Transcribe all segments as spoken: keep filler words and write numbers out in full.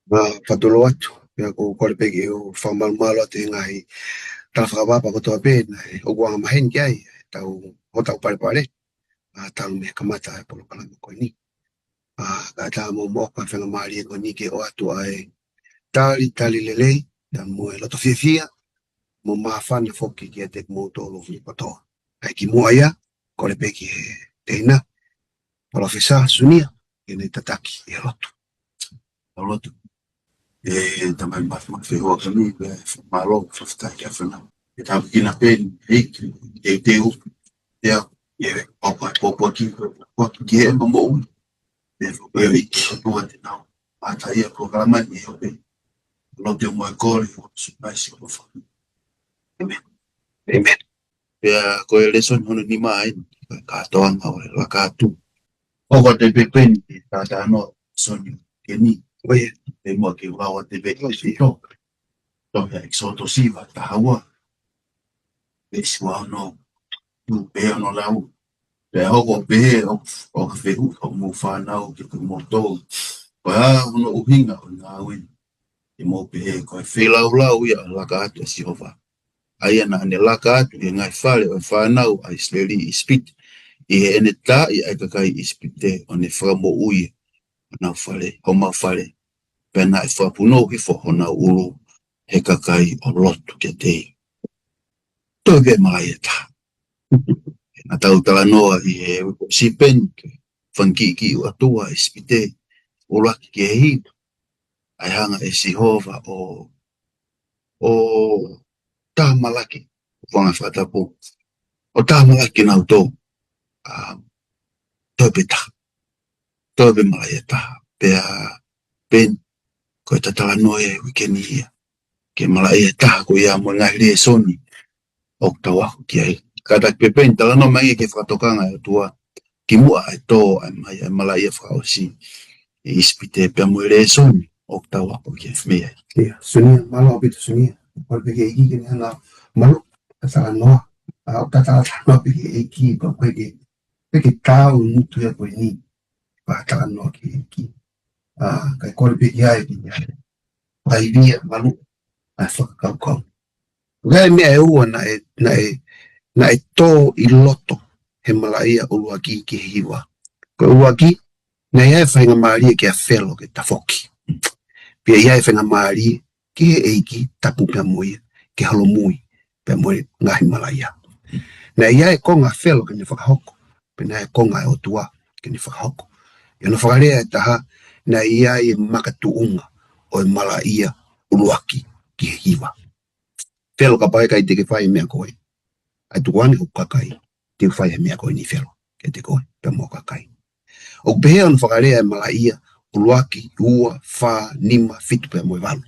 Fakatulou atu, pea ʻoku ou kole pē ke u fakamalumalu atu he ngaahi tala fakapapau kotoa pē naʻe ʻoku anga maheni ki ai ʻetau, hotau palepale, ʻa, talu mei he kamata e polokalama ko eni. ʻA, kae ʻatā mo e moʻoka faingamālie ko eni ke ʻoatu ʻa e talitali lelei, pea mo e loto fiefia, mo e māfana foki kiate kimoutolu kotoa. Kae kimuʻa ia, kole pē ki he teina, Palōfesa Sunia, ke ne tataki e lotu. ʻO lotu. ʻE Tamai Māfimafi, ʻoku ʻoatu ʻeni ʻa e fakamālō, fakafetaʻi ki he ʻAfiona. ʻE tāpuekina pē ʻEiki, teuteu, ʻa e, ʻa e pōpoaki, pōpoaki ki heʻema moʻui. ʻE, ʻe ʻEiki, ʻOtua te nau ʻatā ʻa e polokalama ni ʻe ʻOtua. Lotu mo e kole, ʻo Sīsū Kalaisi ko e ʻAlo. ʻĒmeni. ʻĒmeni. Pea ko e lēsoni hono nima ʻeni, ko e kātoanga ʻo e Lakaatu. ʻOku ʻoatu pē ko eni ke tātānoa e lēsoni ko eni. ʻOi. Pea muʻa ke u lau atu pē ʻEkisoto. Tohi ʻa ʻEkisoto siva taha ua. Veesi ua ono, ua pē ono lau. Pea hoko ʻo pehē, ʻo, ʻo ka fehuʻi homou fānau kiate kimoutolu, ko e hā hono ʻuhinga ʻo e ngāue ni? Te mou pehē, ko e feilaulau ia ʻo e Lakaatu ʻa Sihova, ʻa ia naʻa ne laka atu ʻi he ngaahi fale ʻo e fānau ʻa ʻIsileli ʻi ʻIsipite, ʻi heʻene taaʻi ʻa e kakai ʻIsipite, ʻo ne fakamoʻui honau fale, homau fale. Pea naʻe fakapunou hifo honau ʻulu ʻe he kakai ʻo lotu kiate ia. Toe pē malaʻia ʻe taha. Naʻa tau talanoa ʻi he uike kuo ʻosi pē eni ki he fanga kiʻi ʻOtua ʻi ʻIsipite, ʻuluaki ki he hiva, ʻa e hanga ʻe Sihova ʻo, ʻo tāmalaki, ʻo fanga fakatapu, ʻo tāmalaki kinautolu. ʻA, toe pē taha. Toe pē malaʻia ʻe taha. Pea pē eni, ko e talanoa ia ʻi he uike ni ia ki he malaʻia ʻe taha ko ia mo e ngaahi lēsoni ʻoku tau ako ki ai. Kātaki pē pē eni talanoa mai ki he fakatokanga ʻa e ʻOtua kimuʻa ʻa e tō ʻa e mai ʻa e malaʻia fakaʻosi ʻi ʻIsipite pea mo e lēsoni ʻoku tau ako ki ai mei ai. ʻIo, Sunia, mālō ʻaupito Sunia. Kole pē ki he ʻEiki ke ne hanga ʻo maluʻi ʻa e talanoa. ʻA, ʻo tatala talanoa pē ki he ʻEiki, pea ko e ke, pē ke tau ngutu ia ko eni. Pea talanoa ki he ʻEiki. ʻA, kae kole pē ki ai ke ne hanga ʻo vaivia maluʻi ʻa e fakakaukau. ʻOku ʻi ai e meʻa ʻe ua naʻe, naʻe, naʻe tō ʻi loto he malaʻia ʻuluaki ki he hiva. Ko e ʻuluaki, naʻe ʻi ai e faingamālie kia Felo ke tafoki. Pea ʻi ai e faingamālie ki he ʻEiki tapu pea mo ia, ke holomui pea mo e ngaahi malaʻia. Naʻe ʻi ai e konga ʻa Felo ke ne fakahoko, pea naʻe ʻi ai e konga ʻa e ʻOtua ke ne fakahoko. ʻI hono fakalea ʻe taha, naʻe ʻi ai e makatuʻunga ʻo e malaʻia ʻuluaki ki he hiva. Felo, kapau ʻe ʻikai te ke fai e meʻa ko ē, ʻa e tukuange hoku kakai, te u fai e meʻa ko eni Felo, kiate koe pea mo ho kakai. ʻOku pehē hono fakalea e malaʻia ʻuluaki, ua, fā, nima, fitu pea mo e valu.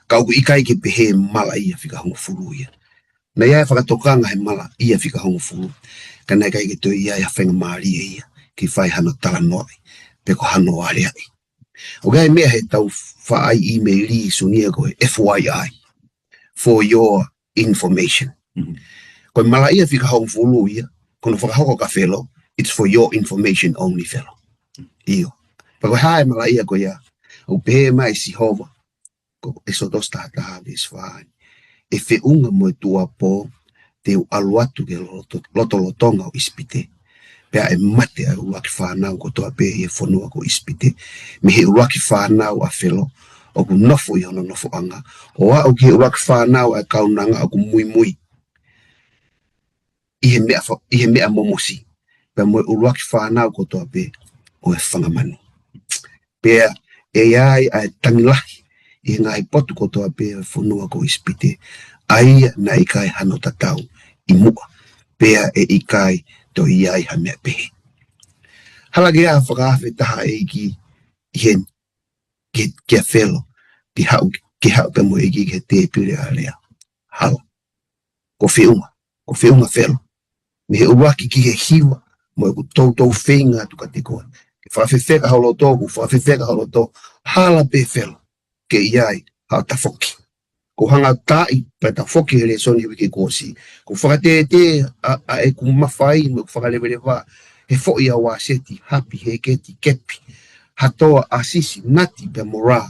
Ka ʻoku ʻikai ke pehē malaʻia fika hongofulu ia. Naʻe ʻi ai e fakatokanga he malaʻia fika hongofulu, ka naʻe ʻikai ke toe ʻi ai ha faingamālie ia ke fai hano talanoaʻi pe ko hano aleaʻi. ʻOku ʻi ai e meʻa heʻetau faʻa ʻai ʻīmeili Sunia ko e F Y I, for your information. Mhm. Ko e malaʻia fika hongofulu ia, ko hono fakahoko kia Felo, it's for your information only, Felo. ʻIo. Pea ko e hā e malaʻia ko ia? ʻOku pehē mai ʻe Sihova, ko ʻEkisoto taha taha veesi fā, ʻe feʻunga mo e tuʻuapō, te u ʻalu atu ki he loto-, lotolotonga ʻo ʻIsipite. Pea ʻe mate ʻa e ʻuluaki fānau kotoa pē ʻi he fonua ko ʻIsipite, mei he ʻuluaki fānau ʻa Felo ʻoku nofo ʻi hono nofoʻanga, ʻo aʻu ki he ʻuluaki fānau ʻa e kaunanga ʻoku muimui ʻi he meʻa fa-, ʻi he meʻa momosi, pea mo e ʻuluaki fānau kotoa pē ʻo e fanga manu. Pea ʻe ʻi ai ʻa e tangi lahi ʻi he ngaahi potu kotoa pē ʻo e fonua ko ʻIsipite, ʻa ia naʻe ʻikai hano tatau ʻi muʻa, pea ʻe ʻikai toe ʻi ai ha meʻa pehē. Hala ke ʻi ai ha fakaafe ʻe taha ʻa e ʻEiki ʻi heni, ki, kia Felo, ke haʻu, ke haʻu pea mo e ʻEiki ki he tēpile alea. Hala. Ko e feʻunga, ko e feʻunga Felo, mei he ʻuluaki ki he hiva, mo ʻeku toutou feinga atu kiate koe ke fakafefeka ho loto, ʻoku fakafefeka ho loto, hala pē Felo ke ʻi ai haʻo tafoki. Ko e hanga ʻo taaʻi, pea tafoki he lēsoni uike kuo ʻosi. Ko e fakatētē ʻa, ʻa ʻeku mafai mo ʻeku fakaleveleva he foʻi ʻa Uāseti, Hapi, Hēketi, Kepi, Hatoa, ʻAsisi, Nati pea mo Rā.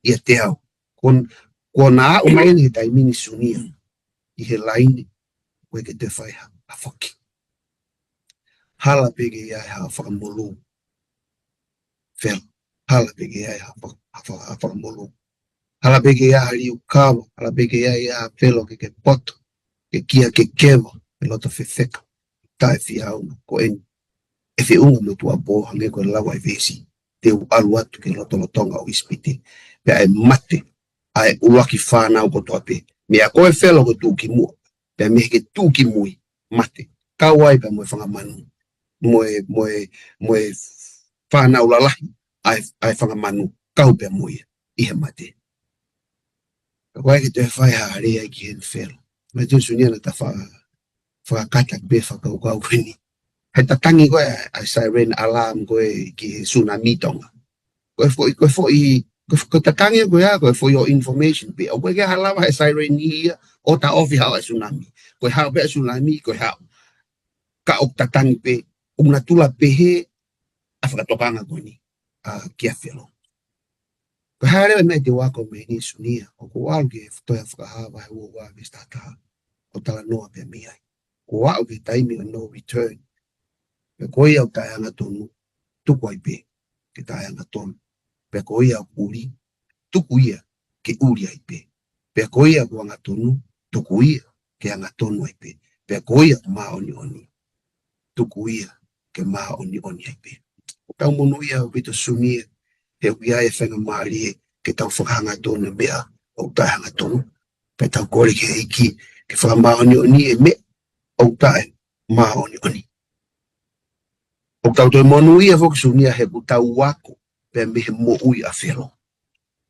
ʻiate au. Kuo, kuo na aʻu mai eni he taimi ni Sunia ʻi he laine, ʻoku ʻikai ke toe fai ha, ha foki. Hala pē ke ʻi ai ha fakamolū. Felo. Hala pē ke ʻi ai ha fa-, ha fa-, ha fakamolū. Hala pē ke ʻi ai ha liukava, hala pē ke ʻi ai ha felo ke ke poto, ke kia ke keva, ke loto fefeka. Taʻe fie ʻalu ko eni. ʻE feʻunga mo e tuʻuapō hangē ko e lau ʻa e veesi, te u ʻalu atu ki he lotolotonga ʻo ʻIsipite, pea ʻe mate ʻa e ʻuluaki fānau kotoa pē, meia koe Felo ko e tuʻukimuʻa, pea mei he ke tuʻukimui, mate, kau ai pea mo e fanga manu, mo e, mo e, mo e fānau lalahi ʻa e, ʻa e fanga manu, kau pea mo ia ʻi he mate. Ka ʻoku ʻikai ke toe fai ha lea ia ki heni Felo. Mai tonu Sunia naʻa ta fa-, fakakata pē fakakaukau ko eni. He tatangi ko ē ʻa e siren alarm ko ē ki he tsunami Tonga. Ko e foʻi, ko e foʻi, ko e fo-, ko e tatangi ko ia, ko e foʻi ʻo information pē. ʻOku ʻikai ke ʻi ai ha lava he siren ia ʻo taʻofi haʻo ʻa e tsunami. Ko e haʻu pē ʻa e tsunami, ko e haʻu. Ka ʻoku tatangi pē, ʻoku natula pehē ʻa e fakatokanga ko eni, ʻa, kia Felo. Ko e hā leva e meʻa te u ako mei heni Sunia, ʻoku ou ʻalu ki he Tohi Fakahā vahe ua ua veesi taha taha, ʻo talanoa pē mei ai. Kuo aʻu ki he taimi ʻo e no return. Pea ko ia ʻoku taʻeangatonu, tuku ai pē ke taʻeangatonu. Pea ko ia ʻoku ʻuli, tuku ia ke ʻuli ai pē. Pea ko ia ʻoku angatonu, tuku ia ke angatonu ai pē. Pea ko ia ʻoku māʻoniʻoni, tuku ia ke māʻoniʻoni ai pē. Tau monūʻia ʻaupito Sunia, he ʻoku ʻi ai e faingamālie ke tau fakahangatonu e meʻa ʻoku taʻehangatonu. Pea tau kole ki he ʻEiki ke fakamāʻoniʻoni e meʻa ʻoku taʻemāʻoniʻoni. ʻOku tau toe monūʻia foki Sunia he ʻoku tau ako pē mei he moʻui ʻa Felo.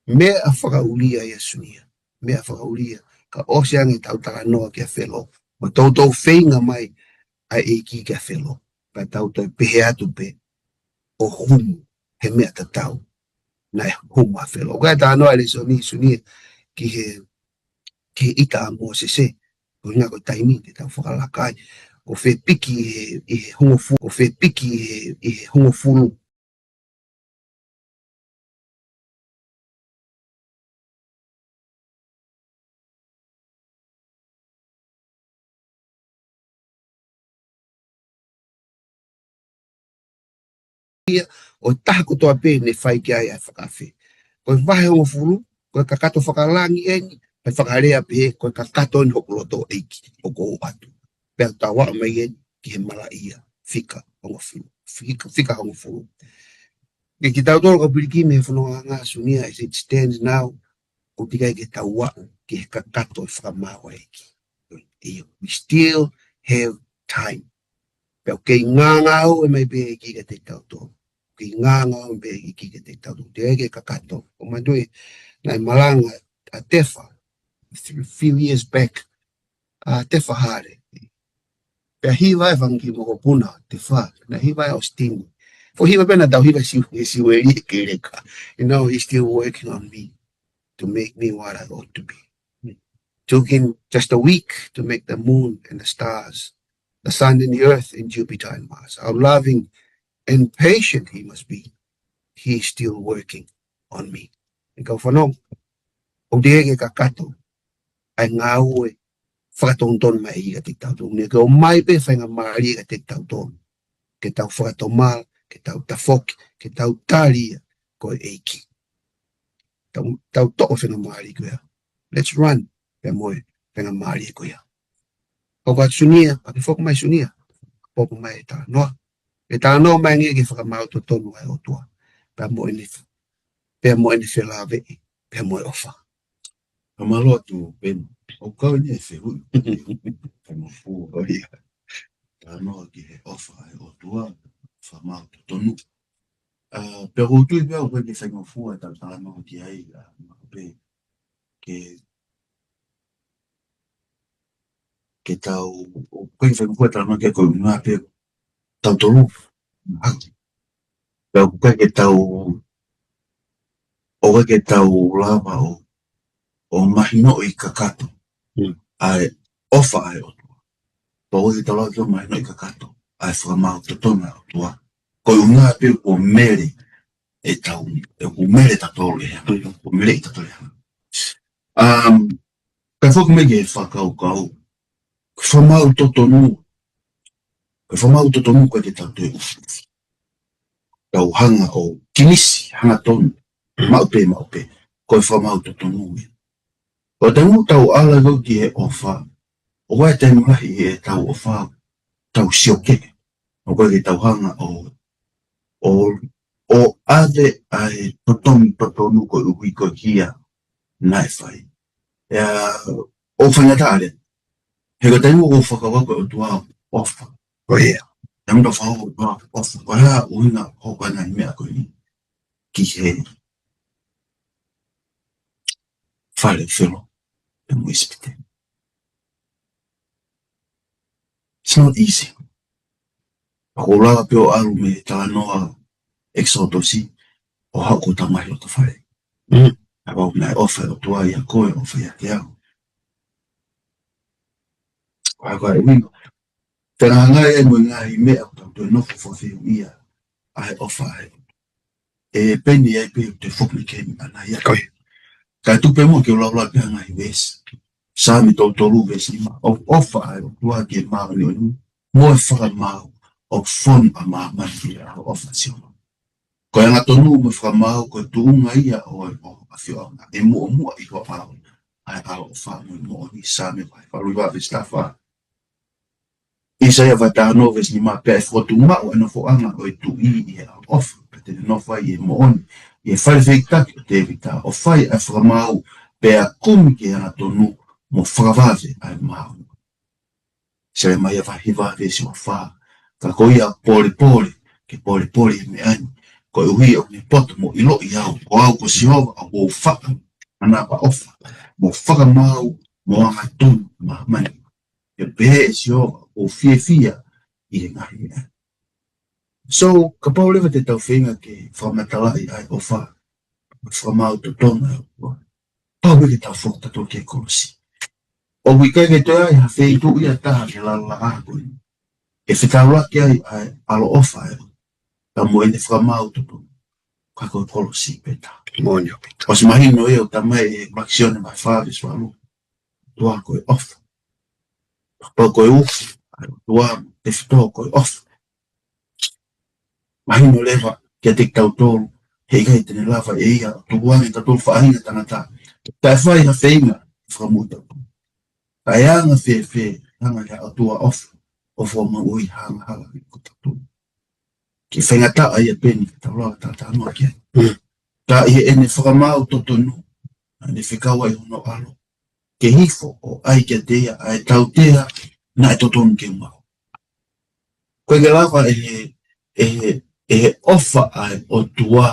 Meʻa fakaʻulia ia Sunia. Meʻa fakaʻulia. Ka ʻosi ange ʻetau talanoa kia Felo, mo toutou feinga mai ʻa e ʻEiki kia Felo, pea tau toe pehē atu pē ʻo humu he meʻa tatau naʻe humu ʻa Felo. ʻOku ʻi ai e talanoa ʻa e lēsoni Sunia ki he, ki he ʻita ʻa Mōsese, ko e ʻuhinga ko e taimi te tau fakalaka ai. Ko e fepiki ʻi he, ʻi he hongofulu, ko e fepiki ʻi he, ʻi he hongofulu. Ia, ʻo e taha kotoa pē ne fai ki ai ʻa e fakaafe. Ko e vahe hongofulu, ko e kakato fakalangi eni, ʻa e fakalea pehē, ko e kakato eni hoku loto ʻEiki, ʻoku ou ʻoatu. Pea tau aʻu mai eni ki he malaʻia, fika hongofulu, fika, fika hongofulu. Ke kitautolu kau pilikimi he fononga Sunia as it stands now, ʻoku teʻeki ai ke tau aʻu ki he kakato ʻo e fakamaau ʻa e ʻEiki. ʻIo, we still have time. Pea ʻoku kei ngāngāue mai pē ʻEiki kiate kitautolu. Kei ngāngāue mai pē ʻEiki kiate kitautolu. Teʻeki ai ke kakato. ʻOku ou manatuʻi naʻe malanga ʻa Tefa, a few years back. ʻA Tefa Hale. Pea hiva e fanga kiʻi mokopuna, Tefa. Naʻe hiva e ʻOsitini. Foʻi hiva pē naʻa tau hiva siu, e siu e li ke leka. You know, he's still working on me to make me what I ought to be. Took him just a week to make the moon and the stars, the sun and the earth and Jupiter and Mars. How loving and patient he must be. He is still working on me. ʻE kau fanongo, ʻoku teʻeki ke kakato ʻa e ngāue fakatonutonu mai ʻa e ʻEiki kiate kitautolu. Naʻe ʻomai pē faingamālie kiate kitautolu ke tau fakatomala, ke tau tafoki, ke tau tali ia ko e ʻEiki. Tau, tau toʻo faingamālie ko ia. Let's run pea mo e faingamālie ko ia. Ko ka Sunia, ʻa ke foki mai Sunia, foki mai e talanoa. E talanoa mai ange ki he fakamaau totonu ʻa e ʻOtua. Pea mo ʻene, pea mo ʻene felāveʻi, pea mo e ʻofa. Ka mālō atu, Ben, ʻoku kau eni e fehuʻi. Faingofua. ʻO ia. Talanoa ki he ʻofa ʻa e ʻOtua, fakamaau totonu. ʻA, pea ʻoku ou tui pē au ʻoku ʻikai ke faingofua ʻetau talanoa ki ai, ʻa, maʻu pē ke, ke tau, ʻoku ʻikai ke faingofua ʻetau talanoa ki ai ko e ʻuhinga pē tautolu. ʻA, pea ʻoku ʻikai ke tau, ʻoku ʻikai ke tau lava ʻo, ʻo mahinoʻi kakato. Mm. ʻA e ʻofa ʻa e ʻOtua. Pea ʻoku ʻikai ke tau lava ʻo mahinoʻi kakato ʻa e fakamaau totonu ʻa e ʻOtua. Ko e ʻuhinga pē kuo mele ʻetau, ʻoku mele tautolu ʻe he, ʻoku mele tautolu ʻe he. Um, ka foki mai ki he fakakaukau, ko e fakamaau totonu, ko e fakamaau totonu ko e ke tau toe ufiufi. Tau hanga ʻo kimisi, hangatonu, maʻu pē, maʻu pē, ko e fakamaau totonu ia. Ko e taimi ʻoku tau ala ko ē ki he ʻofa, ʻoku ʻi ai e taimi lahi ʻi heʻetau ʻofa, tau sio kehe. ʻOku ʻikai ke tau hanga ʻo, ʻo, ʻo ʻave ʻa e totongi totonu koeʻuhi ko e hia naʻe fai. ʻIo, ʻoku faingataʻa leva. He ko e taimi ʻoku fakakaukau ko e ʻOtua ʻofa. Ko ia. Taimi ʻoku fakakaukau ko e ʻOtua ʻofa. Ko e hā ʻuhinga ʻoku hoko ai e ngaahi meʻa ko eni ki he fale Felo pea mo ʻIsipite. It's not easy. ʻOku ou lava pē ʻo ʻalu mei he talanoa ʻEkisotosi ʻo haʻu ko e tamahi ʻo tafale. Mm. ʻA ia ʻoku naʻe ʻofa e ʻOtua ia ko e ʻofa ia ke au. ʻA ia ko e ʻuhinga. Tena ngai ai mo e ngaahi meʻa ʻoku tau toe nofo fafeu ia ʻa e ʻofa ai. ʻE peni ai pē te foki ke ni ana ia. Ko ia. Ka tupe mo ke ulaula pē ngaahi veesi. Saame tolu tolu veesi nima. ʻOku ʻofa ai ʻOtua ke māʻoniʻoni. Mo e fakamaau ʻoku fonu ʻa māmani ia ʻa e ʻofa Siona. Ko e angatonu mo e fakamaau ko e tuʻunga ia ʻo e ʻofa ʻa Siona. ʻE muʻomuʻa ʻi ho ʻao. ʻA e ʻaloʻofa mo e moʻoni Saame vahe valu veesi taha fā. ʻIsaia vahe taha ono veesi nima pea ʻe fokotuʻu maʻu ʻa e nofoʻanga ʻo e tuʻi ʻi he ʻaloʻofa, pea te ne nofo ai ʻi he moʻoni, ʻi he fale fehikitaki ʻo Tēvita, ʻo fai ʻa e fakamaau, pea kumi ki he angatonu mo fakavave ʻa e maau. Selemaia vahe hiva veesi ua fā, ka ko ia polepole, ke polepole ʻi he meʻa ni, koeʻuhi ʻoku ne poto mo ʻiloʻi au, ko au ko Sihova ʻoku ou faʻa ʻanapaʻofa, mo fakamaau, mo angatonu ʻa māmani. ʻE pehē ʻe Sihova ʻoku ou fiefia ʻi he ngaahi meʻa. So, kapau leva te tau feinga ke fakamatalaʻi ʻa e ʻofa, fakamaau totonu ʻa e ʻOtua, pau ke tau foki tautolu ki he kolosi. ʻOku ʻikai ke toe ʻi ai ha feituʻu ia ʻe taha ke lalaʻa ko eni ʻe fetaulaki ai ʻa e ʻaloʻofa ʻa e ʻOtua mo ʻene fakamaau totonu. Ka ko e kolosi pē taha. Moʻoni ʻaupito. ʻOsi mahino ia ʻoku talamai ʻe ʻEkisoto vahe fā veesi valu. ʻOtua ko e ʻofa. Pau ko e ufi ʻa e ʻOtua mo e tefito ko e ʻofa. Mahino leva kiate kitautolu, heʻikai te ne lava ʻe ia ʻo tukuange tautolu faʻahinga tangata. Taʻe fai ha feinga fakamuta. Kae anga fēfē, anga ʻa e ʻOtua ʻofa, ʻofa mo ui hanga hala ki kitautolu. Ke faingataʻa ia pē ni ke tau lava talanoa ki ai. Mm. Ka ʻi heʻene fakamaau totonu, naʻa ne fekau ai hono ʻAlo ke hifo ʻo ʻai kiate ia ʻa e tautea naʻe totonu ke maʻu. Ko e ke lava ʻe he, ʻe he, ʻe he ʻofa ʻa e ʻOtua,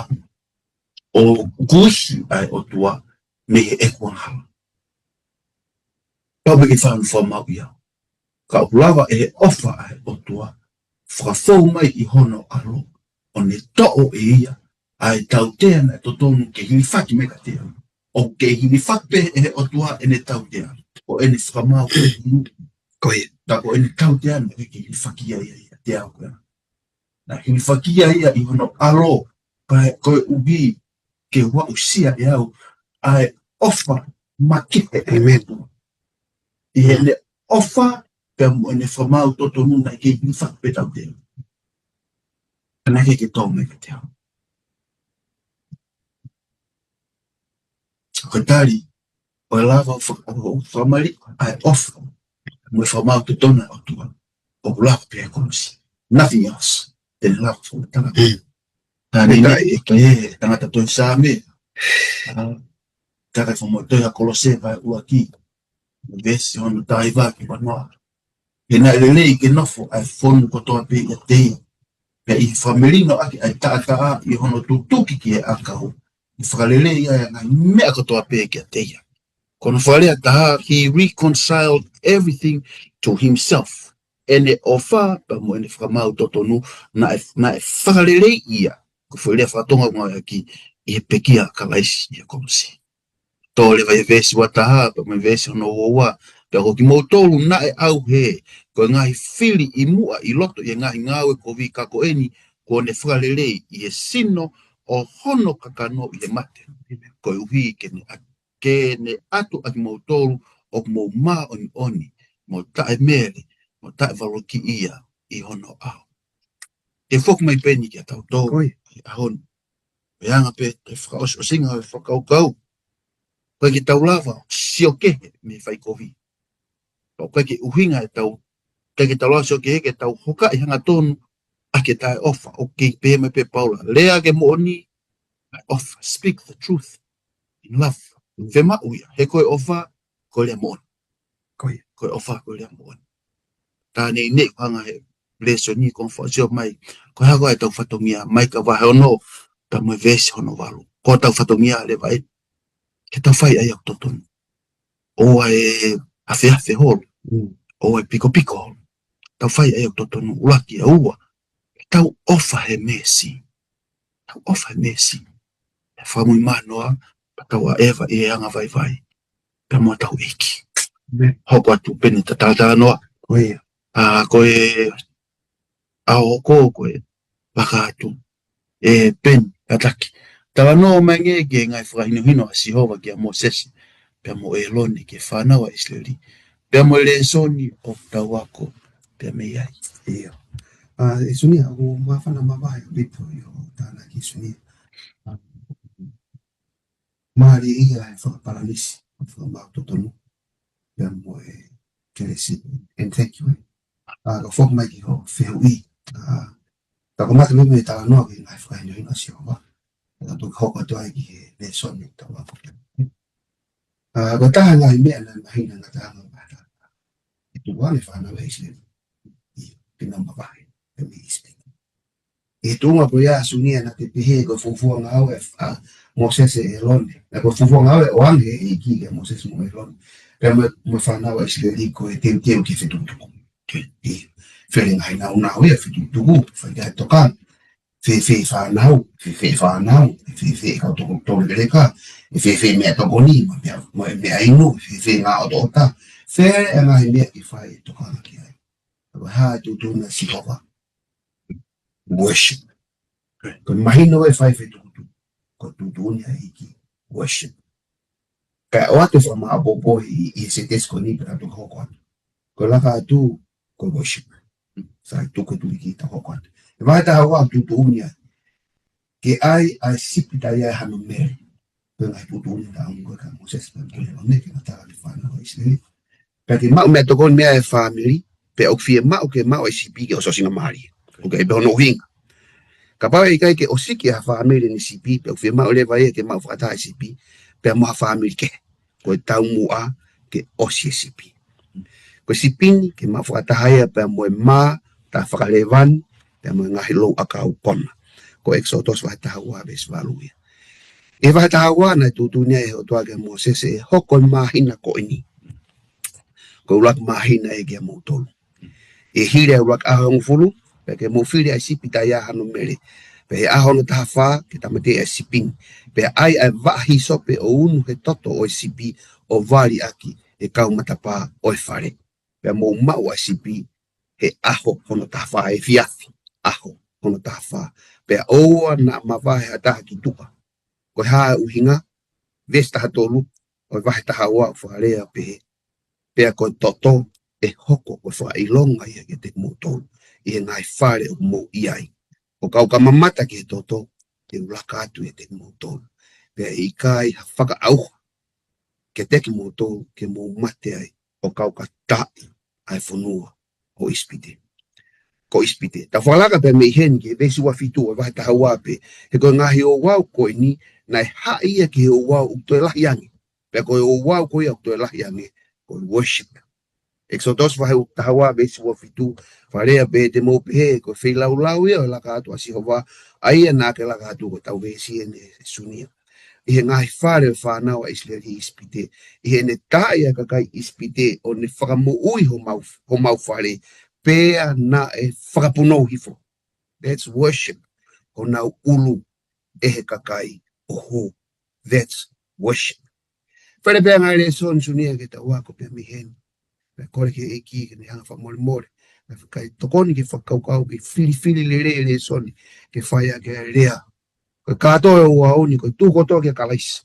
ʻo kuihi ʻa e ʻOtua mei heʻeku angahala. Pau pē ke fānau fakamaau ia. Ka ʻoku lava ʻe he ʻofa ʻa e ʻOtua, fakafou mai ʻi hono ʻAlo, ʻo ne toʻo ʻe ia ʻa e tautea naʻe totonu ke hilifaki mai kiate au. ʻOku kei hilifaki pē ʻe he ʻOtua ʻene tautea. Ko ʻene fakamaau ko ē. Ko ia. Ka ko ʻene tautea naʻe kei hilifaki ai ia kiate au ko ē. Naʻe hilifaki ai ia ʻi hono ʻAlo, kae koeʻuhi ke u aʻusia ʻe au ʻa e ʻofa makehe ʻa e ʻOtua. ʻI heʻene ʻofa, pea mo ʻene fakamaau totonu naʻe kei hilifaki pē tautea. Ka naʻe kei ke tō mai kiate au. Ko e tali, ʻoku lava faka-, ʻo fakamali, ʻa e ʻofa, mo e fakamaau totonu ʻa e ʻOtua. ʻOku lava pē ʻa e kolosi. Nothing else. Te ne lava fakamatala. Mm. Ka ne, ne, ʻe, ʻe, tangata tohi Saame. ʻA, ka ka famo tohi ʻa Kolose vahe ʻuluaki. Veesi hono taha hiva ki he ua noa. He naʻe lelei ke nofo ʻa e fonu kotoa pē ʻiate ia. Pea ʻi he fakamelino ʻaki ʻa e taʻataʻa ʻi hono tutuki ki he ʻakau. ʻE fakalelei ai ʻa e ngaahi meʻa kotoa pē kiate ia. Ko hono fakalea ʻe taha, he reconciled everything to himself. ʻEne ʻofa, pea mo ʻene fakamaau totonu, naʻe, naʻe fakaleleiʻi ia. Ko e foʻi lea faka-Tonga ʻoku ngāueʻaki ʻi he pekia ʻa Kalaisi ʻi he kolosi. Tō leva ʻi he veesi ua taha, pea mo e veesi hono ua ua, pea ko kimoutolu naʻe ʻauhē, ko e ngaahi fili ʻi muʻa ʻi loto ʻi he ngaahi ngāue kovi ka ko eni, kuo ne fakalelei ʻi he sino ʻo hono kakano ʻi he mate. Koeʻuhi ke ne ʻa-, ke ne ʻatu ʻa kimoutolu ʻoku mou māʻoniʻoni, mo taʻemele, mo taʻevalukiʻia ʻi hono ʻao. Ke foki mai pē eni kiate kitautolu, ʻi he ʻaho ni. Pea anga pē, ʻe fakaʻosiʻosinga ʻo e fakakaukau. ʻOku ʻikai ke tau lava, sio kehe, mei he fai kovi. ʻOku ʻikai ke ʻuhinga ʻetau, ʻikai ke tau lava sio kehe ke tau hokaʻi hangatonu ʻa e taʻeʻofa, ʻoku kei pehē mai pē Paula. Lea ke moʻoni, ʻofa, speak the truth in love. Fiemaʻu ia, he ko e ʻofa, ko e lea moʻoni. Ko ia. Ko e ʻofa, ko e lea moʻoni. Tā neʻineʻi ko e anga he lēsoni ko e fakaʻosi mai. Ko e hā ko ʻetau fatongia, Maika vahe ono, pea mo e veesi hono valu. Ko ʻetau fatongia leva ē. Ke tau fai ʻa ia ʻoku totonu. ʻOua ʻe afeafe holo. Mm. ʻOua ʻe pikopiko holo. Tau fai ʻa ia ʻoku totonu, ʻuluaki. ʻUa, tau ʻofa he meesi. Tau ʻofa he meesi. ʻE fakamuimui noa, pea tau ʻaʻeva ʻi he anga vaivai. Pea mo hotau ʻEiki. Amen. Hoko atu pē eni ʻetau talanoa. Ko ia. ʻA, ko e ʻaho ko, ko e laka atu. ʻE Peni, kātaki. Talanoa mai angē ki he ngaahi fakahinohino ʻa Sihova kia Mōsese, pea mo ʻĒlone ki he fānau ʻa ʻIsileli. Pea mo e lēsoni ʻoku tau ako, pea mei ai. ʻIo. ʻA, ʻe Sunia, ʻoku māfana mavahe ʻaupito ʻi hoʻo tānaki Sunia. ʻA, mālie ia he fakapalanisi, fakamaau totonu. Pea mo e kelesi, and thank you, ē. ʻA, ka foki mai ki hoʻo fehuʻi. ʻA, ka ko mata mimi e talanoa ki he ngaahi fakahinohino ʻa Sihova. Ka toki hoko atu ai ki he lēsoni ʻoku tau ako. ʻA, ko e taha ngaahi meʻa naʻe mahino ngataʻanga mata. ʻI tuʻa ne fānau ʻa ʻIsileli. ʻIo, ke nau mavahe, pea mei ʻIsipite. ʻI he tuʻunga ko ia Sunia naʻa te pehē ko e fuofua ngāue ʻa Mōsese ʻa ʻĒlone. Naʻe ko e fuofua ngāue ʻoange ʻe he ʻEiki kia Mōsese mo ʻĒlone. Pea mo, mo e fānau ʻa ʻIsileli ko e teuteu ki he fetukutuku. ʻIo. Fele ngaahi nāunau ia fetukutuku, fai ki ai e tokanga. Fēfē fānau, fēfē fānau, fēfē kau toko tole keleka, fēfē meʻatokoni, mo e meʻa, mo e meʻainu, fēfē ngaahi ʻotoʻota. Fele ngaahi meʻa ke fai e tokanga ki ai. Ko e hā e tuʻutuʻuni ʻa Sihova. Worship. Ko e mahino e fai fetukutuku. Ko e tuʻutuʻuni ʻa e ʻEiki. Worship. Kae ʻoatu e fakamāʻopoʻopo ʻi, ʻi he sētesi ko eni pea ka toki hoko atu. Ko e laka atu, ko e worship. Sai tuku e tuliki tau hoko atu. ʻI he vahe taha ua tuʻutuʻuni ai. Ke ʻai ʻa e sipi taʻe ʻi ai hano mele. Ko e ngaahi tuʻutuʻuni naʻe ʻoange ko ē kia Mōsese pea mo ʻĒlone ke ngata ki he fānau ʻa ʻIsileli. Pea ke maʻu meʻatokoni mei he fāmili, pea ʻoku fiemaʻu ke maʻu ʻa e sipi ke ʻosiʻosingamālie. ʻOku ʻi ai pē hono ʻuhinga. Kapau ʻe ʻikai ke ʻosiki ʻe ha fāmili ʻene sipi, pea ʻoku fiemaʻu leva ia ke maʻu fakataha e sipi, pea mo ha fāmili kehe. Ko e taumuʻa ke ʻosi e sipi. Ko e sipi ni, ke maʻu fakataha ia pea mo e mā, taʻe fakalevani, pea mo e ngaahi louʻakau kona. Ko ʻEkisoto vahe taha ua veesi valu ia. ʻI he vahe taha ua naʻe tuʻutuʻuni ai ʻe he ʻOtua kia Mōsese ʻe hoko e māhina ko eni. Ko e ʻuluaki māhina ē kiate kimoutolu. ʻI he hili ʻa e ʻuluaki ʻaho ʻe hongofulu, pea ke mou fili ʻa e sipi taʻe ʻi ai hano mele. Pea ʻi he ʻaho hono taha fā, ke tāmateʻi ʻa e sipi ni. Pea ʻai ʻa e vaʻa hīsope ʻo unu he toto ʻo e sipi ʻo vali ʻaki ʻa e kau matapā ʻo e fale. Pea mou maʻu ʻa e sipi he ʻaho hono taha fā, efiafi ʻaho hono taha fā. Pea ʻoua naʻa mavahe ha taha ki tuʻa. Ko e hā e ʻuhinga? Veesi taha tolu ʻo e vahe taha ua ʻoku fakalea pehē. Pea ko e toto ʻe hoko ko e fakaʻilonga ia kiate kimoutolu ʻi he ngaahi fale ʻoku mou ʻi ai. ʻO ka u ka mamata ki he toto, te u laka atu kiate kimoutolu. Pea ʻe ʻikai ha fakaʻauha kiate kimoutolu ke mou mate ai, ʻo ka u ka taaʻi ʻa e fonua ʻo ʻIsipite. Ko ʻIsipite. Tau fakalaka pē mei heni ki he veesi ua fitu ʻo e vahe taha ua pē. He ko e ngaahi ouau ko eni, naʻe haʻi ia ki he ouau ʻoku toe lahi ange. Pea ko e ouau ko ia ʻoku toe lahi ange, ko e worship. ʻEkisoto vahe taha ua veesi ua fitu, fakalea pē te mou pehē, ko e feilaulau ia ʻo e laka atu ʻa Sihova, ʻa ia naʻa ke laka atu ko ʻetau veesi eni ʻe Sunia. ʻI he ngaahi fale ʻo e fānau ʻa ʻIsileli ʻi ʻIsipite, ʻi heʻene taaʻi ʻa e kakai ʻIsipite ʻo ne fakamoʻui homau, homau fale, pea naʻe fakapunou hifo. That's worship. Honau ʻulu ʻe he kakai ʻo hū. That's worship. Fale pē ngaahi lēsoni Sunia ke tau ako pē mei heni. Pea kole ki he ʻEiki ke ne hanga fakamolemole. Pea fakaʻi tokoni ke fakakaukau ke filifili lelei e lēsoni. Ke fai ʻaki e lea Ko e kātoa ʻo e ʻaho ni, ko e tuʻu kotoa kia Kalaisi.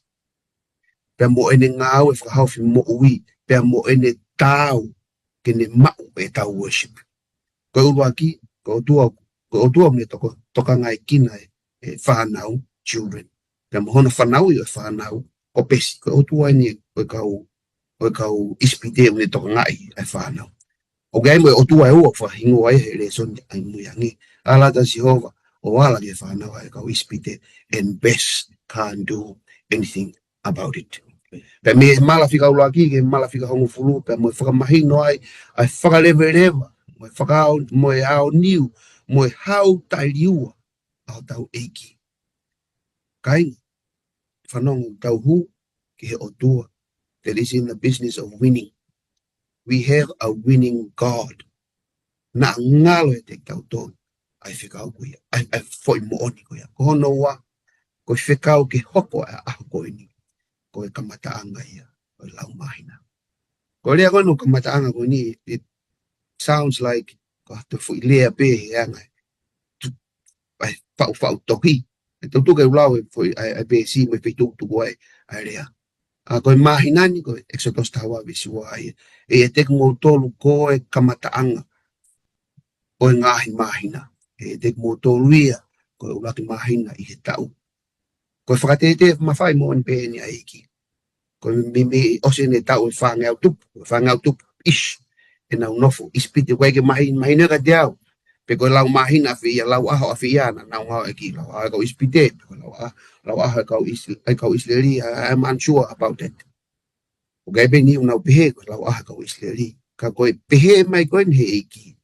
Pea mo ʻene ngāue fakahaofi moʻui, pea mo ʻene taau ke ne maʻu ʻetau worship. Ko e ʻuluaki, ko e ʻOtua, ko e ʻOtua ʻoku ne toko-, tokangaekina e, e fānau, children. Pea mo hono fanauʻi ʻo e fānau, ko Pesi, ko e ʻOtua eni ʻo e kau, ʻo e kau ʻIsipite ʻoku ne tokangaʻi e fānau. ʻOku ʻi ai mo e ʻOtua ʻe ua ʻoku fakahingoa ai he lēsoni ʻamui ange. Ala ʻa Sihova ʻo ala ki he fānau ʻa e kau ʻIsipite, and Pesi can't do anything about it. Pea mei he mala fika ʻuluaki ki he mala fika hongofulu, pea mo e fakamahino ai ʻa e fakaleveleva, mo e fakaao-, mo e aoniu, mo e hau taʻeliua ʻa hotau ʻEiki. Kāinga, fanongo, tau hū ki he ʻOtua that is in the business of winning. We have a winning God. Naʻa ngalo ʻiate kitautolu ʻa e fekau ko ia, ʻa e, ʻa e foʻi moʻoni ko ia. Ko hono ua, ko e fekau ke hoko ʻa e ʻaho ko eni, ko e kamataʻanga ia ʻo e lau māhina. Ko e lea ko eni ʻo e kamataʻanga ko eni, it sounds like ko ha toe foʻi lea pē he anga e tu-, ʻa e faʻufaʻu tohi. ʻE tau tuku ke u lau e foʻi, ʻa e, ʻa e veesi mo e feituʻu ʻoku tuku ai ʻa e lea. ʻA, ko e māhina ni, ko e ʻEkisoto taha ua veesi ua ia. ʻE ʻiate kimoutolu ko e kamataʻanga ʻo e ngaahi māhina. ʻE ʻiate kimoutolu ia ko e ʻuluaki māhina ʻi he taʻu. Ko e fakatētē mafai moʻoni pē eni ʻa e ʻEiki. Ko e meimei ʻosi ʻene taʻu ʻe fāngeau tupu, ʻe fāngeau tupu, ish, ʻenau nofo ʻIsipite, ʻoku ʻikai ke mahi-, mahino kiate au pe ko e lau māhina ʻafē ia, lau ʻaho ʻafē ia naʻa nau ngāueʻaki, lau ʻaho ʻa e kau ʻIsipite, pe ko e lau ʻa-, lau ʻaho ʻa e kau ʻIsi-, ʻa e kau ʻIsileli, I, I'm unsure about that. ʻOku ʻi ai pē ʻenau pehē ko e lau ʻaho ʻa e kau ʻIsileli. Ka ko e pehē mai ko eni he ʻEiki,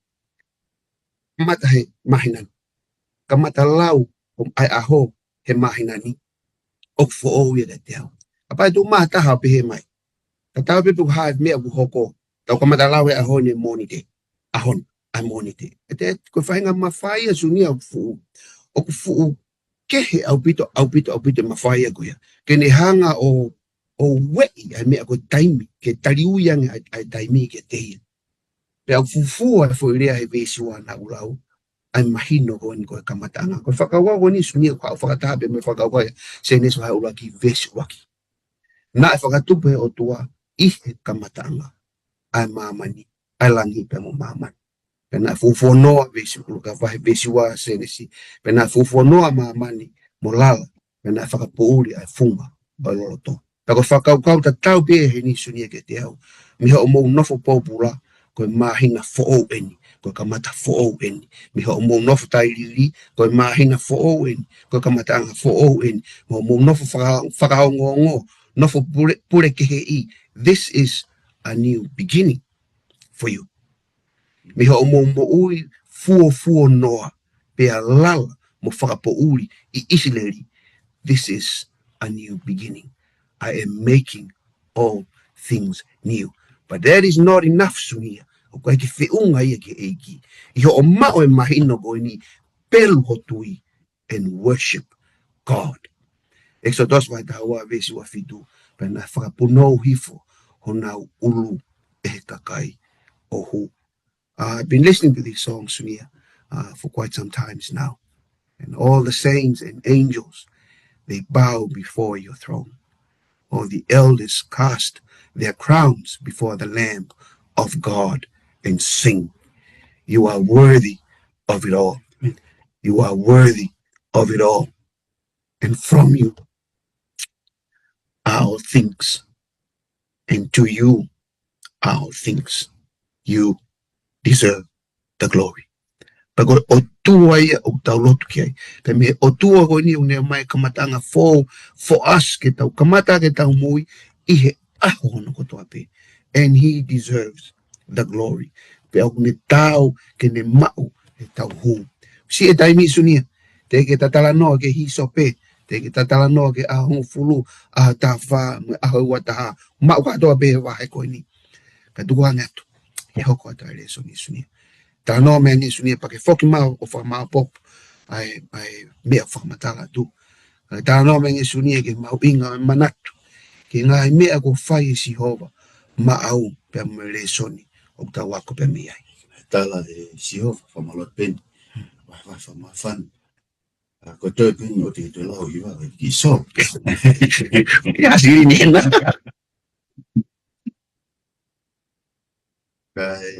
kamata he māhina ni, kamata lau ʻo e ʻaho he māhina ni, ʻoku foʻou ia kiate au. Kapau ʻe tuʻu mai ha taha ʻo pehē mai, tatau ai pē pe ko e hā e meʻa ʻoku hoko, tau kamata lau he ʻaho ni, Mōnite. ʻAho ni, ʻa e Mōnite. ʻE te, ko e faʻahinga mafai ia Sunia ʻoku fuʻu, ʻoku fuʻu kehe ʻaupito, ʻaupito, ʻaupito e mafai ia ko ia. Ke ne hanga ʻo, ʻo ueʻi ʻa e meʻa ko e taimi, ke taliui ange ʻa e, ʻa e taimi kiate ia. Pea ʻoku fuofua e foʻi lea he veesi ua naʻa ku lau, ʻa e mahino ko eni ko e kamataʻanga. Ko e fakakaukau ko eni Sunia ʻoku haʻu fakataha pē mo e fakakaukau ʻa Sēnesi vahe ʻuluaki veesi ʻuluaki. Naʻe fakatupu ʻe he ʻOtua ʻi he kamataʻanga ʻa e māmani, ʻa e langi pea mo māmani. Pea naʻe fuofua noa, veesi ʻuluaki vahe veesi ua Sēnesi. Pea naʻe fuofua noa ʻa māmani mo lala, pea naʻe fakapoʻuli ʻa e funga ʻo e loloto. Pea ko e fakakaukau tatau pē heni Sunia kiate au. Mei hoʻomou nofo pōpula, ko e māhina foʻou eni, ko e kamata foʻou eni. Mei hoʻomou nofo tailiili, ko e māhina foʻou eni, ko e kamataʻanga foʻou eni. Mei hoʻomou nofo faka-, fakaongoongo, nofo pule, pule keheʻi. This is a new beginning for you. Mei hoʻomou moʻui fuofua noa, pea lala mo fakapoʻuli ʻi ʻIsileli. This is a new beginning. I am making all things new. But that is not enough, Sunia. ʻOku ʻikai ke feʻunga ia ki he ʻEiki. ʻI hoʻo maʻu e mahino ko eni, pelu ho tui and worship God. ʻEkisoto vahe taha ua veesi ua fitu, pea naʻe fakapunou hifo honau ʻulu ʻe he kakai ʻo hū. Uh, I've been listening to this song, Sunia, uh, for quite some times now. And all the saints and angels, they bow before your throne. All the elders cast their crowns before the Lamb of God and sing, "You are worthy of it all. You are worthy of it all. And from you are all things. And to you are all things. You deserve the glory." Pea ko e ʻOtua ia ʻoku tau lotu ki ai. Pea mei he ʻOtua ko eni ʻoku ne ʻomai kamataʻanga foʻou for us ke tau kamata ke tau moʻui ʻi he ʻaho hono kotoa pē. And he deserves the glory. Pea ʻoku ne taau ke ne maʻu ʻetau hū. Siʻi e taimi Sunia, teʻeki ke ta talanoa ki he hīsope, teʻeki ke ta talanoa ki he ʻaho hongofulu, ʻaho taha fā, mo e ʻaho ua taha, maʻu kātoa pē he vahe ko eni. Ka tuku ange atu, ʻe hoko atu ʻa e lēsoni Sunia. Talanoa mai ange Sunia pea ke foki mai ʻo fakamāopoopo ʻa e, ʻa e meʻa fakamatala atu. Ka talanoa mai ange Sunia ki he mahuʻinga ʻo e manatu ki he ngaahi meʻa kuo fai ʻe Sihova maʻau pea mo e lēsoni ʻoku tau ako pea mei ai. Tala ʻe Sihova, fakamālō atu Peni. Vahevahe fakamāfana. ʻA, ko e toe pē eni ʻoku te toe lau ʻi vā, ki so. Ia, sili ni na. Kae,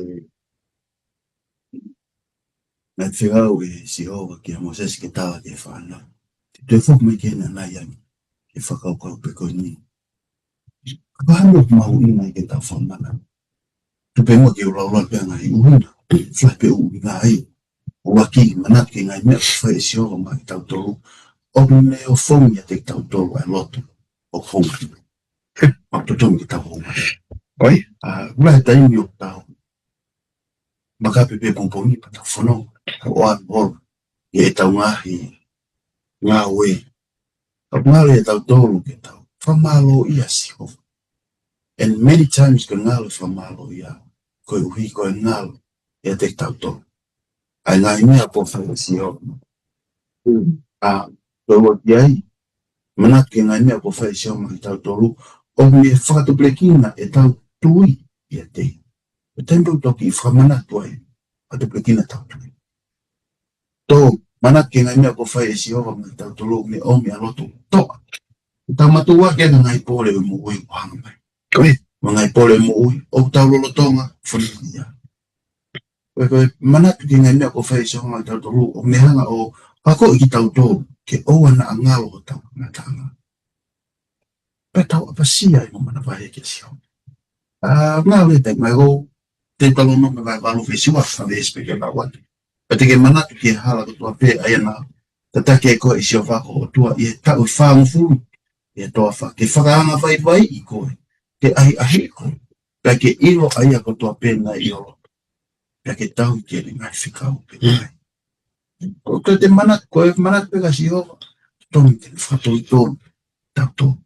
naʻe fekau ʻe Sihova kia Mōsese ke tala ki he fānau. Te u toe foki mai ki heni ʻanai ange, ke fakakaukau pē ko eni. Ka hano mahuʻinga ai ke tau fakamanatu. Tuku pē muʻa ke u lau lau pē ʻa e ngaahi ʻuhinga. Fai pē ʻuhinga ai. ʻUluaki, manatu ki he ngaahi meʻa kuo fai ʻe Sihova maʻa kitautolu. ʻOku ne ʻofongi ʻiate kitautolu ʻa e loto ʻoku houngaʻia. Maʻu totongi ke tau houngaʻia. ʻOi. ʻA, ʻoku lahi e taimi ʻoku tau makape pē pongipongi pea tau fanongo, tau ʻoatu holo ʻi heʻetau ngaahi ngāue. Ka ʻoku ngalo ʻiate kitautolu ke tau fakamālōʻia Sihova. And many times ko e ngalo e fakamālōʻia, koeʻuhi ko e ngalo ʻiate kitautolu ʻa e ngaahi meʻa kuo fai ʻe Sihova. ʻA, tolu ki ai, manatu ki he ngaahi meʻa kuo fai ʻe Sihova maʻa kitautolu, ʻoku ne fakatupulekina ʻetau tui ʻiate ia. Ko e taimi ʻoku tau kiʻi fakamanatu ai, fakatupulekina ʻetau tui. Tolu, manatu ki he ngaahi meʻa kuo fai ʻe Sihova maʻa kitautolu, ʻoku ne ʻomi ʻa e loto toʻa. Tau mātuʻaki ʻa e ngaahi pole ʻo e moʻui ʻoku hanga mai. Ko e, mo e ngaahi pole ʻo e moʻui ʻoku tau lolotonga fononga ai. Ko e, ko e manatu ki he ngaahi meʻa kuo fai ʻe Sihova maʻa kitautolu, ʻoku ne hanga ʻo akoʻi kitautolu ke ʻoua naʻa ngalo hotau ngataʻanga. Pea tau ʻapasia ai mo manavahē kia Sihova. ʻA, ngalo e taimi ʻoku te talanoa mo e vahe valu veesi ua, ka veesi pē ke lau atu. Pea te ke manatu ki he hala kotoa pē ʻa ia naʻa tataki ai koe ʻe Sihova ko ho ʻOtua ʻi he taʻu ʻe fāngofulu ʻi he toafa, ke fakaangavaivaiʻi koe, ke ʻahiʻahiʻi koe, pea ke ʻilo ʻa ia kotoa pē naʻe ʻi ho loto, pea ke tauhi ki heʻene ngaahi fekau pē. Mm. Ko, ko e manatu, ko e manatu pē kia Sihova, totongi ke ne fakatoutou tautolu.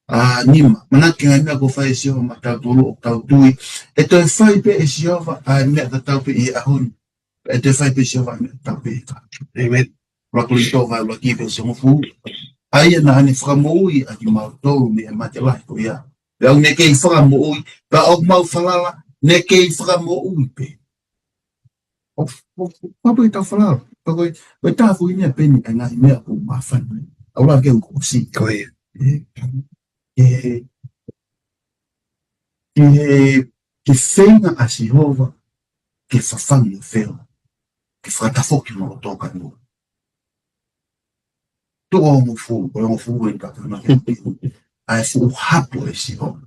ʻA, nima, manatu ki he ngaahi meʻa kuo fai ʻe Sihova maʻa kitautolu ʻoku tau tui ʻe toe fai pē ʻe Sihova ʻa e meʻa tatau pē ʻi he ʻaho ni. ʻE toe fai pē ʻe Sihova ʻa e meʻa tatau pē ʻi he kahaʻu. ʻĒmeni. ʻUluaki Kolinitō vahe ʻuluaki veesi hongofulu. ʻA ia naʻa ne fakamoʻui ʻa kimautolu mei he mate lahi ko ia. Pea ʻoku ne kei fakamoʻui, pea ʻoku mau falala, ne kei fakamoʻui pē. ʻO, ʻo, ʻo, pau pē ke tau falala. Pea ko e, ko e taha foʻi meʻa pē eni ʻa e ngaahi meʻa ʻoku māfana. ʻOku ou lava ke u ʻosi. Ko ia. ʻE, ʻe, ʻe, ke feinga ʻa Sihova ke fafangu ʻa Felo, ke fakatafoki hono loto kae moʻui. Tuʻo hongofulu, ko e hongofulu eni ka tau na ke ʻa e fuʻu hapo ʻe Sihova.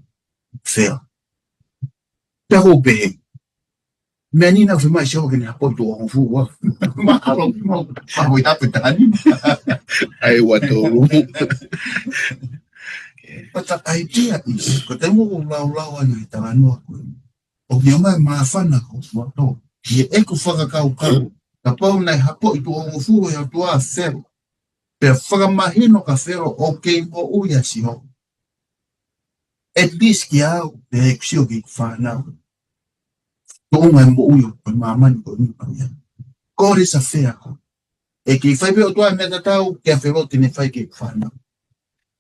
Felo. Pea ko e pehē, meʻa ni naʻe ʻosi mai Sihova ke ne hapo tuʻo hongofulu ua. Mahalo, mahalo, mahalo ʻi tape tani. ʻA e ua tolu. But the idea is, ko e taimi ʻoku laulau ai e talanoa ko ē, ʻoku ʻomai e māfana ki ho loto. ʻI heʻeku fakakaukau, kapau naʻe hapoʻi tuʻo hongofulu ʻe he ʻOtua ʻa Felo, pea fakamahino kia Felo ʻoku kei moʻui ʻa Sihova, at least kiate au, pea ʻeku sio ki heʻeku fānau, tuʻunga e moʻui ʻo e māmani ko eni pea ia. God is a fair God. ʻE kei fai pē ʻe he ʻOtua e meʻa tatau kia Felo te ne fai ki heʻeku fānau.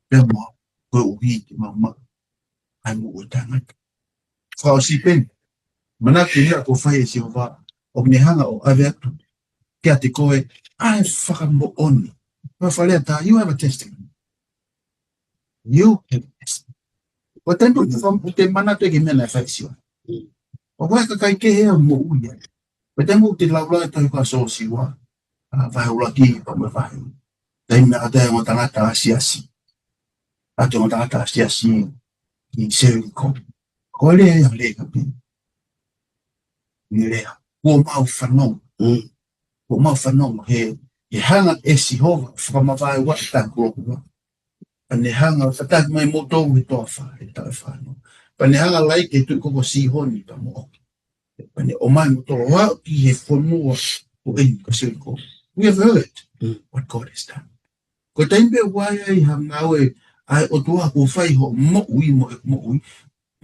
Pea mo au, koeʻuhi ke mau maʻu ʻa e moʻui taʻengata. Fakaʻosi pē eni, manatu ki he meʻa kuo fai ʻe Sihova, ʻoku ne hanga ʻo ʻave atu kiate koe ʻa e fakamoʻoni. Ko e fakalea ʻe taha, you have a testimony. You have a testimony. Ko e taimi ʻoku te fam-, ʻoku te manatu ki he meʻa naʻe fai ʻe Sihova. ʻOku ʻi ai e kakai kehe ʻoku moʻui ai. Ko e taimi ʻoku te laulau e tohi ko ia ʻa Siosiua, ʻa, vahe ʻuluaki, pea mo e vahe. Taimi naʻe ʻatu ai e ongo tangata ʻa e siasi. ʻAtu e ongo tangata ʻa e siasi ki Seliko. Ko e lea ia ʻa Lēkapi. Ne lea, kuo mau fanongo. Mm. Kuo mau fanongo he, he hanga ʻe Sihova ʻo fakamavaeua ʻa e takulokua. Pea ne hanga ʻo tataki mai kimoutolu he toafa, he taʻu ʻe fāngofulu. Pea ne hanga ʻo laiki e tuʻi koko Sihoni pea mo ʻOki. Pea ne ʻomai kimoutolu ʻo aʻu ki he fonua ko eni ko Seliko. We have heard, mm, what God has done. Ko e taimi pē ʻoku ʻi ai ha ngāue ʻa e ʻOtua kuo fai hoʻo moʻui mo ʻeku moʻui,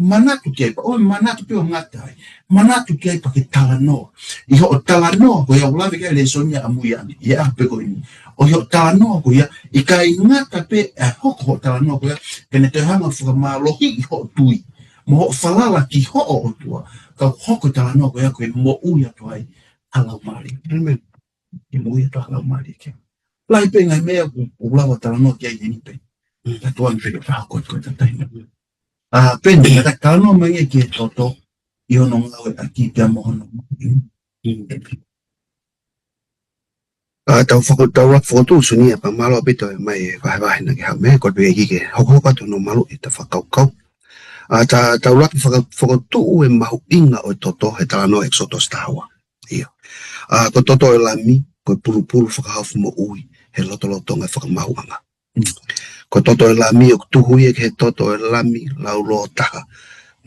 manatu ki ai pea, ʻo manatu pē ʻo ngata ai. Manatu ki ai pea ke talanoa. ʻI hoʻo talanoa ko ia, ʻoku lave ki ai e lēsoni ʻamui ange, ʻi he ʻaho pē ko eni. ʻI hoʻo talanoa ko ia, ʻikai ngata pē ʻa e hoko hoʻo talanoa ko ia, ka ne toe hanga ʻo fakamālohiʻi hoʻo tui mo hoʻo falala ki hoʻo ʻOtua, ka hoko e talanoa ko ia ko e moʻui atu ai ha laumālie. ʻĒmeni. ʻE moʻui atu ha laumālie ki ai. Lahi pē ngaahi meʻa ʻoku, ʻoku lava talanoa ki ai eni pē. Mm. Ka tuan pē ke fahoko ko e tatai. ʻA, pē ni, ka talanoa mai ki he toto, ʻi hono ngāueʻaki pea mo hono. Mm. ʻA, tau fako-, tau lava fokotuʻu Sunia pea mālō ʻaupito e mai e vahevahe naʻa ke haʻu mai, ko e pē ʻEiki ke hokohoko atu hono maluʻi ʻeta fakakaukau. ʻA, ta-, tau lava faka-, fokotuʻu e mahuʻinga ʻo e toto he talanoa ʻEkisoto taha ua. ʻIo. ʻA, ko e toto ʻo e Lami, ko e pulupulu fakahaofi moʻui, he lotolotonga fakamaauʻanga. Ko e toto ʻo e Lami, ʻoku tuhu ia ki he toto ʻo e Lami lauloʻotaha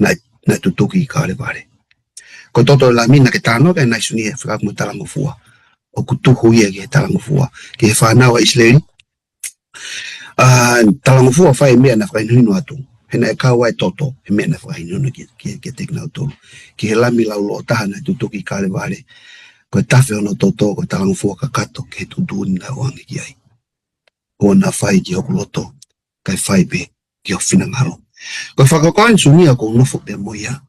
naʻe, naʻe tutuki ʻi Kalevale. Ko e toto ʻo e Lami, naʻa ke talanoa ki ai ʻanenai Sunia, fekauʻaki mo e talangofua. ʻOku tuhu ia ki he talangofua, ki he fānau ʻa ʻIsileli. ʻA, talangofua fai e meʻa naʻa fakahinohino atu. He naʻe kau ai e toto, he meʻa naʻa fakahinohino ki, ki, kiate kinautolu. Ki he Lami lauloʻotaha naʻe tutuki ʻi Kalevale. Ko e tafe hono toto, ko e talangofua kakato, ki he tuʻutuʻuni naʻa ku ʻoange ki ai. ʻOua naʻa fai ki hoku loto, kae fai pē ki ho finangalo. Ko e fakakaukau ʻeni Sunia ʻoku ou nofo pē mo ia.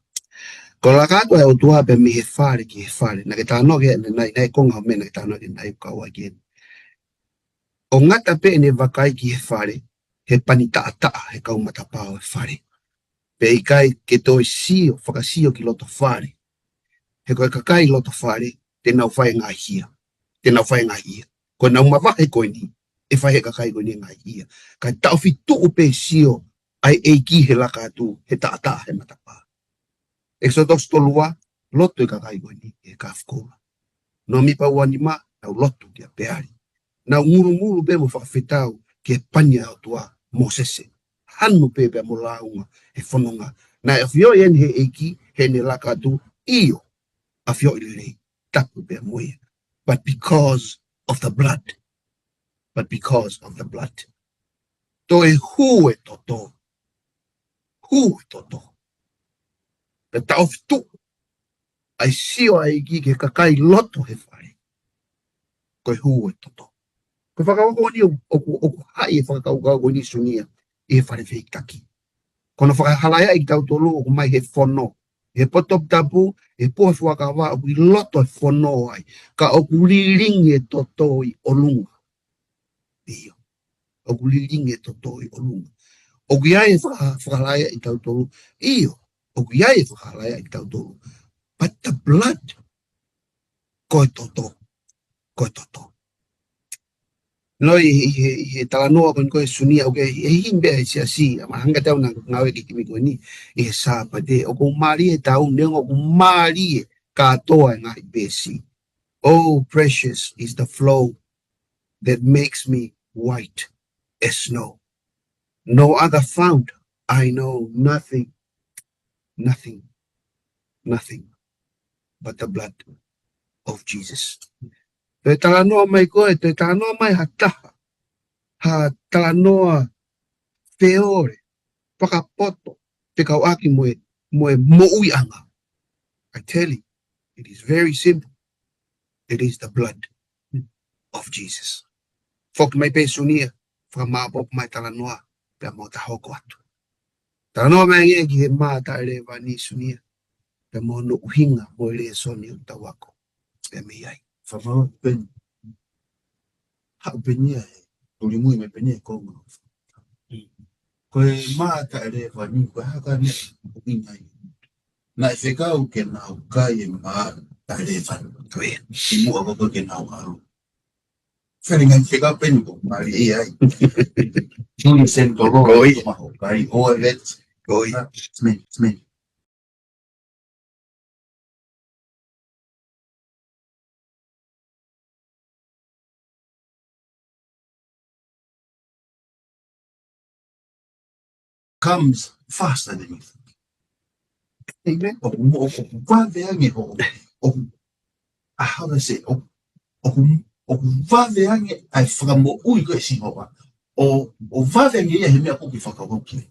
Ko e laka atu ʻa e ʻOtua pē mei he fale ki he fale. Naʻa ke talanoa ki ai ʻanenai, naʻe konga hoʻo meʻa naʻa ke talanoa ki ai ʻanenai ʻoku kau ai ki heni. ʻO ngata pē ʻene vakai ki he fale, he pani taʻataʻa he kau matapā ʻo e fale. Pea ʻikai ke toe sio, fakasio ki loto fale. He ko e kakai loto fale, te nau fai e ngaahi hia. Te nau fai e ngaahi hia. Ko ʻenau mavahe ko eni, ʻe fai he kakai ko eni e ngaahi hia. Kae taʻofituʻu pē sio ʻa e ʻEiki he laka atu, he taʻataʻa he matapā. ʻEkisoto tolu ua, lotu e kakai ko eni he kafu koula. Nōmipa ua nima, nau lotu kia Peali. Nau ngulungulu pē mo fakafetau ki he pani ʻa e ʻOtua, Mōsese. Hanu pē pea mo lāunga he fononga. Naʻe ʻafioʻi eni he ʻEiki, heʻene laka atu, ʻio, ʻafioʻi lelei, tapu pē mo ia. But because of the blood. But because of the blood. Toe hū e toto. Hū e toto. Pea taʻofituʻu ʻa e sio ʻa e ʻEiki ki he kakai loto he fale. Ko e hū e toto. Ko e fakakaukau eni ʻoku, ʻoku, ʻoku haʻi e fakakaukau ko eni Sunia ʻi he fale fehikitaki. Ko hono fakahalaiaʻi kitautolu ʻoku mai he fono. He potu toputapu, he pō he fuakava, ʻoku ʻi loto he fono ai. Ka ʻoku lilingi e toto ʻi ʻolunga. ʻIo. ʻOku lilingi e toto ʻi ʻolunga. ʻOku ʻi ai e faka-, fakahalaiaʻi kitautolu. ʻIo. ʻOku ʻi ai e fakahalaiaʻi kitautolu. But the blood. Ko e toto. Ko e toto. Nō ʻi, ʻi he, ʻi he talanoa ko eni ko e Sunia, ʻoku ʻi ai, ʻi ai e himi pē ʻa e siasi, ʻa ma hanga tau na ngāue ki he himi ko eni, ʻi he Sāpate, ʻoku mālie e tau, neongo ʻoku mālie kātoa e ngaahi peesi. Oh, precious is the flow that makes me white as snow. No other fount, I know nothing, nothing, nothing but the blood of Jesus. Toe talanoa mai ko e, toe talanoa mai ha taha, ha talanoa feole, fakapoto, fekauʻaki mo e, mo e moʻuiʻanga. I tell you, it is very simple. It is the blood of Jesus. Foki mai pē Sunia, fakamāopoopo mai talanoa, pea mo ta hoko atu. Talanoa mai ange ki he mā taʻelēvani Sunia, pea mo hono ʻuhinga mo e lēsoni ʻoku tau ako. Pea mei ai. Fakamālō pē ni. Haʻu pē ni ʻa e, tuli mui mai pē ni e konga. Ko e mā taʻelēvani, ko e hā ka ne ʻuhinga ai. Naʻe fekau ke nau kai e mā taʻelēvani. Ko ia. ʻI muʻa ko ke nau ʻalu. Fele ngai fekau pē ni ko mali i ai. Tuli sentolo. Ko ia. Maho kai o e vet. Ko ia. Smith, Smith. Comes faster than you think. Amen. ʻOku mo-, ʻoku vave ange ʻo, ʻo, a, how do I say? ʻO, ʻoku, ʻoku vave ange ʻa e fakamoʻui ko e Sihova. ʻO, ʻo vave ange ia he meʻa ʻoku ke fakakaukau ki ai.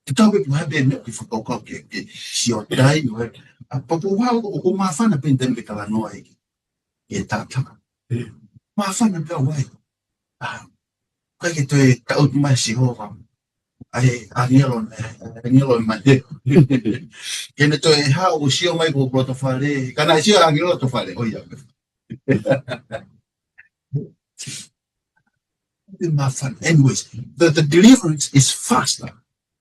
Te tau pe puha pe meʻa ʻoku ke fakakaukau ki ai, ke sio tai, ʻo, a, papu ha, ʻoku māfana pē taimi ke talanoa ai ki he taʻataʻa. Māfana pē ʻa e wai. A, ʻikai ke toe taʻutu mai Sihova. ʻA e ʻāngelo, ʻa e ʻāngelo ʻo e mate. Ke ne toe hā ʻo sio mai ko e loto fale. Ka naʻe sio ʻāngelo loto fale. ʻOiauē. Ē, māfana. Anyways, the, the deliverance is faster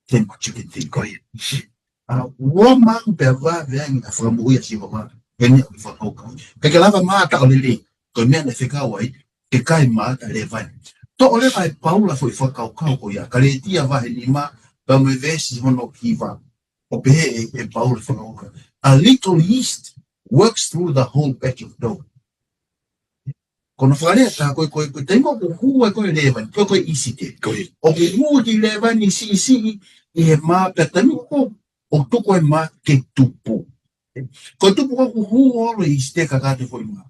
than what you can think. Ko ia. ʻA, ua mau pea vave ange ʻa e fakamoʻui ʻa Sihova. Heni ʻoku fakakaukau. Ke ke lava mata ʻo lele. Ko e meʻa naʻe fekau ai, ke kai mata lēvani. Toʻo leva ʻe Paula foʻi fakakaukau ko ia. Kalētia vahe nima, pea mo e veesi hono hiva. ʻO pehē ʻe, ʻe Paula fakakaukau. A little yeast works through the whole batch of dough. Ko hono fakalea ʻe taha ko e, ko e, ko e taimi ʻoku hū ai ko e lēvani, ko e, ko e ʻīsite. Ko e. ʻOku hū ʻa e lēvani siʻisiʻi ʻi he mā pea taimi ʻoku, ʻoku tuku ai e mā ke tupu. Ko e tupu ko ē ʻoku hū holo e ʻīsite ka kātoa e foʻi mā.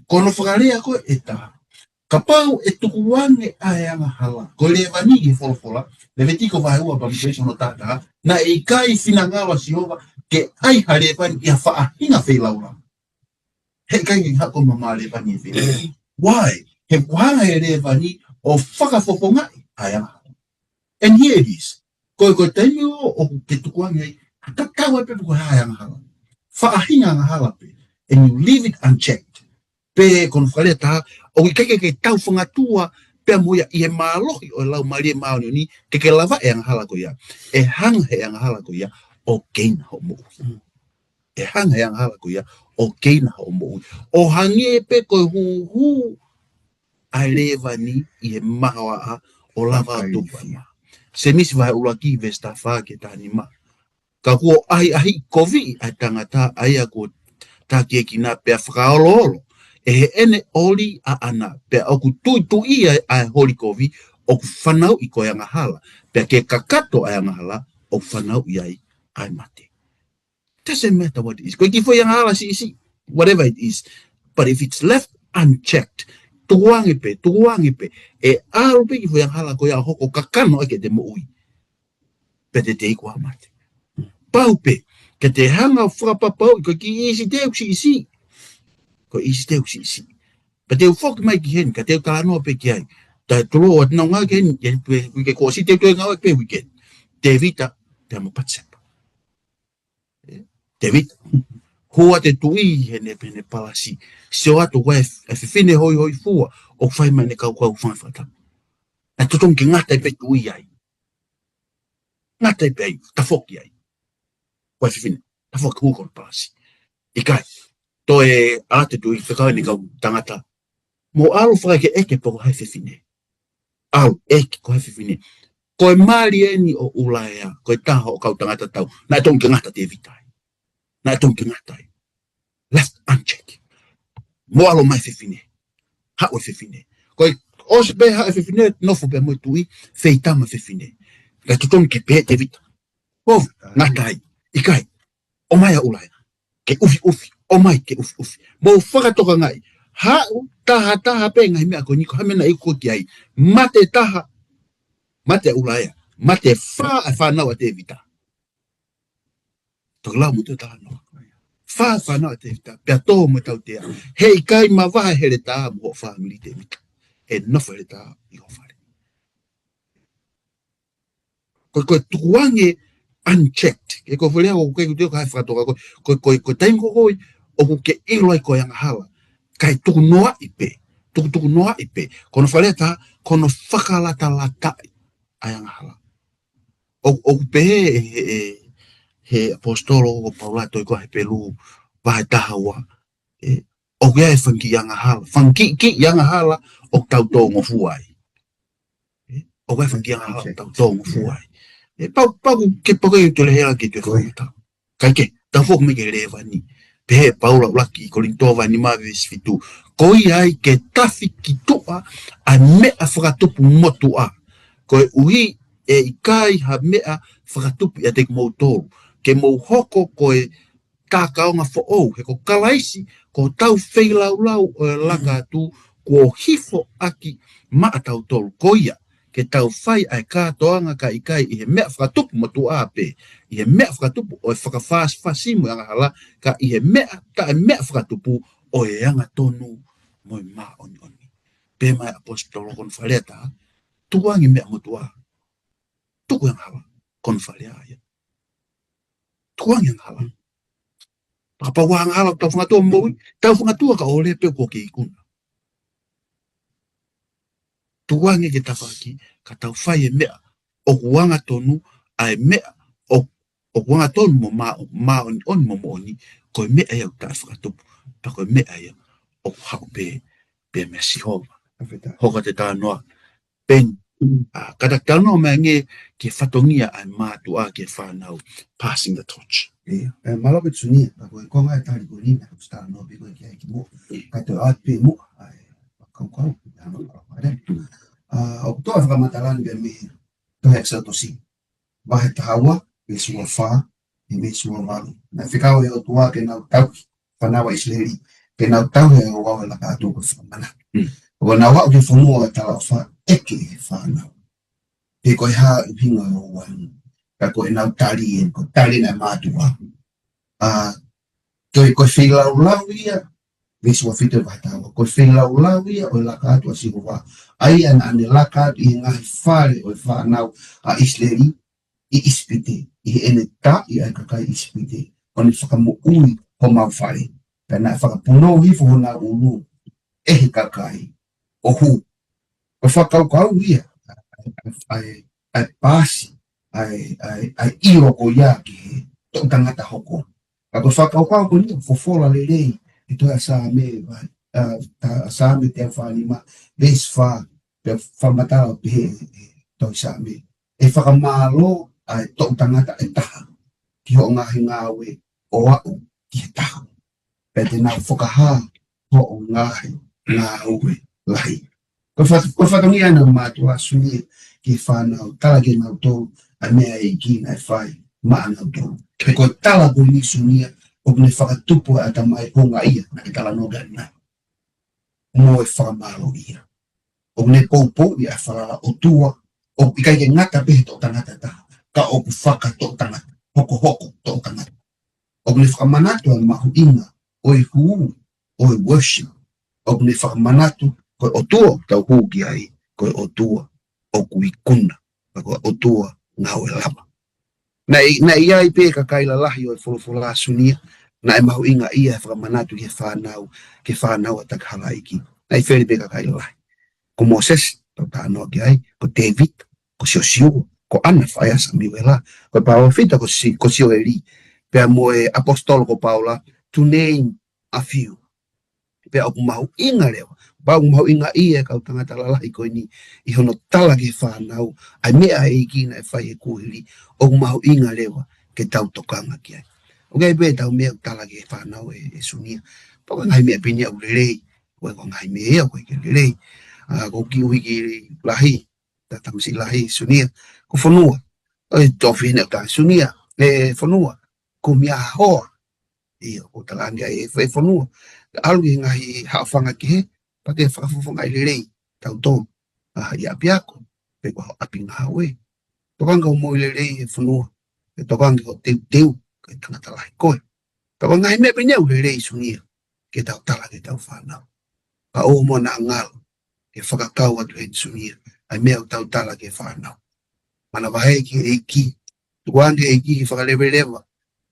Ko hono fakalea ko ē ʻe taha. Kapau ʻe tukuange ʻa e angahala. Ko e lēvani ʻi he folofola. Levitiko vahe ua pea mo e veesi hono taha taha. Naʻe ʻikai finangalo ʻa Sihova ke ʻai ha lēvani ʻi ha faʻahinga feilaulau. He ʻikai ke haʻu ko e mā lēvani ʻe fē. Why? He kuo hanga ʻe he lēvani ʻo fakafofongaʻi ʻa e angahala. And here it is. Ko e, ko e taimi ʻoku ke tukuange ai, ha tatau ai pē pe ko e hā e angahala. Faʻahinga angahala pē. And you leave it unchecked. Pea ko hono fakalea ʻe taha, ʻoku ʻikai ke ke tau fangatua pea mo ia ʻi he mālohi ʻo e Laumālie Māʻoniʻoni, ke ke lavaʻi e angahala ko ia. ʻE hanga ʻe he angahala ko ia ʻo keina hoʻo moʻui. ʻE hanga ʻe he angahala ko ia ʻo keina hoʻo moʻui. ʻO hangē pē ko e hūhū ʻa e lēvani ʻi he mahoaʻa ʻo lava ʻo tupu ai e mā. Sēmisi vahe ʻuluaki veesi taha fā ki he taha nima. Ka kuo ʻahiʻahiʻikoviʻi ʻa e tangata ʻa ia kuo takiekina pea fakaoloolo ʻe heʻene ʻoli ʻaʻana, pea ʻoku tuituʻia ʻa e holi kovi ʻoku fanauʻi ko e angahala, pea ke kakato ʻa e angahala ʻoku fanauʻi ai ʻa e mate. Doesn't matter what it is. Ko e kiʻi foʻi angahala siʻisiʻi, whatever it is. But if it's left unchecked, tukuange pē, tukuange pē, ʻe ʻalu pē kiʻi foʻi angahala ko ia ʻo hoko kakano ʻaki ʻete moʻui. Pea te te iku ʻa mate. Pau pē, ke te hanga ʻo fakapapauʻi, ko e kiʻi ʻīsite ʻoku siʻisiʻi. Ko e ʻīsite ʻoku siʻisiʻi. Pea te u foki mai ki heni, ka te u talanoa pē ki ai. Ta tulo o atu nau ngā ki heni, ia pē, uike kuo ʻosi te u toe ngāueʻaki pē weekend. Tēvita, pea mo Patisepa. Ē, Tēvita. Hū atu e tuʻi heʻene, heʻene palasi. Sio atu ko e, e fefine hoihoifua, ʻoku fai mai ʻene kaukau fanga fakatapu. ʻE totonu ke ngata ai pē tuʻi ai. Ngata ai pē ai, tafoki ai. Ko e fefine, tafoki hū ki hono palasi. ʻIkai, toe ʻalu atu e tuʻi fekau ʻene kau tangata. Mou ʻalu fakaʻekeʻeke pe ko hai e fefine. ʻAlu, ʻeke ko hai e fefine. Ko e mali eni ʻo ʻUlaea, ko e taha ʻo e kau tangata tau. Naʻe totonu ke ngata Tēvita ai. Naʻe totonu ke ngata ai. Left unchecked. Mou ʻalu mai e fefine. Haʻu e fefine. Ko e ʻosi pē haʻu e fefine, nofo pē mo e tuʻi, feitama e fefine. Naʻe totonu ke pehē Tēvita. Ko, ngata ai. ʻIkai. ʻOmai ʻa ʻUlaea. Ke ʻufiʻufi. ʻOmai ke ʻufiʻufi. Mou fakatokangaʻi. Haʻu tahataha pē ngaahi meʻa ko eni ko e hā e meʻa naʻe iku ki ai. Mate taha. Mate ʻa ʻUlaea. Mate fā ʻa e fānau ʻa Tēvita. Toki lau mo e talanoa. Fā ʻa e fānau ʻa Tēvita. Pea tō mo e tautea. Heʻikai mavahe heletā mo hoʻo fāmili Tēvita. ʻE nofo heletā ʻi ho fale. Ko, ko e tukuange unchecked. Ke ko e foʻi lea ko ē ʻoku ke kutu ka hai fakatoka ko, ko, ko, ko e taimi ko ē ʻoku ke ʻilo ai ko e angahala. Kae tukunoaʻi pē. Tukutukunoaʻi pē. Ko hono fakalea ʻe taha, ko hono fakalatalataʻi ʻa e angahala. ʻO, ʻoku pehē ʻe, ʻe, ʻe he ʻaposetolo ko Paula ʻi he tohi ko Hepelū, vahe taha ua. ʻE, ʻoku ʻi ai e fanga kiʻi angahala. Fanga kiʻi, kiʻi angahala ʻoku tau tōngofua ai. ʻE, ʻoku ʻi ai e fanga kiʻi angahala ʻoku tau tōngofua ai. ʻE, pau, pau ke pau ke u tole hela ke te fakamatala. Kae kehe, tau foki mai ki he lēvani. Pehē ʻe Paula ʻuluaki Kolinitō vahe nima veesi fitu. Ko ia ai ke tafi ki tuʻa ʻa e meʻa fakatupu motuʻa. Koeʻuhi ʻe ʻikai ha meʻa fakatupu ʻiate kimoutolu. Ke mou hoko ko e takaonga foʻou, he ko Kalaisi, ko hotau feilaulau ʻo e laka atu, kuo hifo ʻaki maʻa tautolu. Ko ia, ke tau fai ʻa e kātoanga ka ʻikai ʻi he meʻa fakatupu motuʻa pē, ʻi he meʻa fakatupu ʻo e fakafāsifasi mo e angahala, ka ʻi he meʻa, taʻe meʻa fakatupu ʻo e angatonu mo e māʻoniʻoni. Pehē mai ʻaposetolo ko hono fakalea ʻe taha, tukuange meʻa motuʻa. Tuku e angahala, ko hono fakalea ia. Tukuange angahala. Fakapapauʻi angahala, tau fangatua moʻui, tau fangatua ka ʻoku lea pē kuo ke ikuna. tuku ange ki he tafaʻaki, ka tau fai e meʻa ʻoku angatonu, ʻa e meʻa ʻo, ʻoku angatonu mo mā, māʻoniʻoni mo moʻoni, ko e meʻa ia ʻoku taʻe fakatupu, pea ko e meʻa ia ʻoku haʻu pē, pē meia Sihova. Fakafetaʻi. Hoko atu e talanoa, Peni. Mm. ʻA, kātaki talanoa mai angē ki he fatongia ʻa e mātuʻa ki he fānau, passing the torch. ʻIo, ē, mālō pē Sunia, ka ko e konga e tali ko eni, naʻa ku talanoa pē ko ē ki ai kimuʻa. Ka toe ʻoatu pē muʻa, ʻa e, fakakaukau, ʻa e mālō pē. ʻA, ʻoku toe fakamatala ni pē mei he tohi ʻEkisotosi. Vahe taha ua, veesi ua fā, ki he veesi ua valu. Naʻe fekau ʻe he ʻOtua ke nau tauhi fānau ʻa ʻIsileli, ke nau tauhi ʻa e ouau ʻo e lakaatu ko e fakamanatu. Mm. ʻO nau aʻu ki he fonua ʻo e talaʻofa ʻeke ʻe he fānau, pe ko e hā ʻuhinga ʻo e ouau ni. Ka ko ʻenau tali eni, ko e tali ʻa e mātuʻa. ʻA, ko e, ko e feilaulau ia, veesi ua fitu ʻo e vahe taha ua, ko e feilaulau ia ʻo e lakaatu ʻa Sihova. ʻA ia naʻa ne lakaatu ʻi he ngaahi fale ʻo e fānau ʻa ʻIsileli, ʻi ʻIsipite, ʻi heʻene taaʻi ʻa e kakai ʻIsipite, ʻo ne fakamoʻui homau fale. Pea naʻe fakapunou hifo honau ʻulu ʻe he kakai ʻo hū. Ko e fakakaukau ia, ʻa e, ʻa e, ʻa e paasi, ʻa e, ʻa e, ʻa e ʻilo ko ia ki he toʻutangata hoko. Ka ko e fakakaukau ko eni ʻoku fofola lelei he tohi ʻa Saame, ʻa, ʻa, ʻa Saame teau fā nima, veesi fā, pea fakamatala ʻo pehē ʻe he tohi Saame, ʻe fakamālō ʻa e toʻutangata ʻe taha ki hoʻo ngaahi ngāue ʻo aʻu ki he taha. Pea te nau fakahā hoʻo ngaahi ngāue lahi. Ko e fat-, ko e fatongia ʻena ʻa e mātuʻa Sunia ki he fānau, tala kiate kinautolu ʻa e meʻa ʻa e ʻEiki naʻe fai maʻanautolu. Ko e tala ko eni Sunia, ʻoku ne fakatupu ʻa e ʻatamai houngaʻia, naʻe talanoa ki ai ʻanenai. Mo e fakamālōʻia. ʻOku ne poupouʻi ʻa e falala ʻOtua, ʻoku ʻikai ke ngata pē he toʻutangata ʻe taha, ka ʻoku fakatoʻutangata, hokohoko toʻutangata. ʻOku ne fakamanatu ʻa e mahuʻinga ʻo e hū, ʻo e worship. ʻOku ne fakamanatu ko e ʻOtua ʻoku tau hū ki ai, ko e ʻOtua ʻoku ikuna, pea ko e ʻOtua ngāue lava. Naʻe, naʻe ʻi ai pē kakai lalahi ʻo e folofola Sunia, naʻe mahuʻingaʻia e fakamanatu ki he fānau, ki he fānau ʻa e takihalaʻeiki. Naʻe fili pē kakai lalahi. Ko Mōsese, tau talanoa ki ai, ko Tēvita, ko Siosiua, ko ʻAna, faʻē ʻa Samiuela, ko e palōfita ko Si-, ko Sioeli, pea mo e ʻapositolo ko Paula, to name a few. Pea ʻoku mahuʻinga leva, pea ʻoku mahuʻingaʻia e kau tangata lalahi ko eni, ʻi hono tala ki he fānau, ʻa e meʻa ʻa e ʻEiki naʻe fai he kuohili, ʻoku mahuʻinga leva ke tau tokanga ki ai. ʻOku ʻi ai pē ʻetau meʻa ʻoku tala ki he fānau ʻe, ʻe Sunia. Pea ko e ngaahi meʻa pē eni ia ʻoku lelei, ko e, ko e ngaahi meʻa ia ʻoku ʻikai ke lelei. ʻA, ko e kiʻi ʻuhinga lahi, ta tamasiʻi lahi Sunia, ko e fonua. ʻOi, tofi ne ta Sunia, ʻe fonua, ko e meʻa hoa. ʻIo, ʻoku tala ange ai ʻe, ʻe fonua. Ka ʻalu ki he ngaahi haʻofanga kehe, pea ke fakafofongaʻi lelei tautolu. ʻA, ʻi ʻapiako, pe ko e ʻapi ngāue. Tokanga ʻo moʻui lelei ʻe fonua. Ke tokanga ʻo teuteu, ke tangata lahi koe. Ka ko e ngaahi meʻa pē eni ia ʻoku lelei Sunia, ke tau tala ki heʻetau fānau. Ka ʻoua muʻa naʻa ngalo, ke fakakau atu heni Sunia, ʻa e meʻa ʻoku tau tala ki he fānau. Manavahē ki he ʻEiki, tuku ange ki he ʻEiki ke fakaleveleva,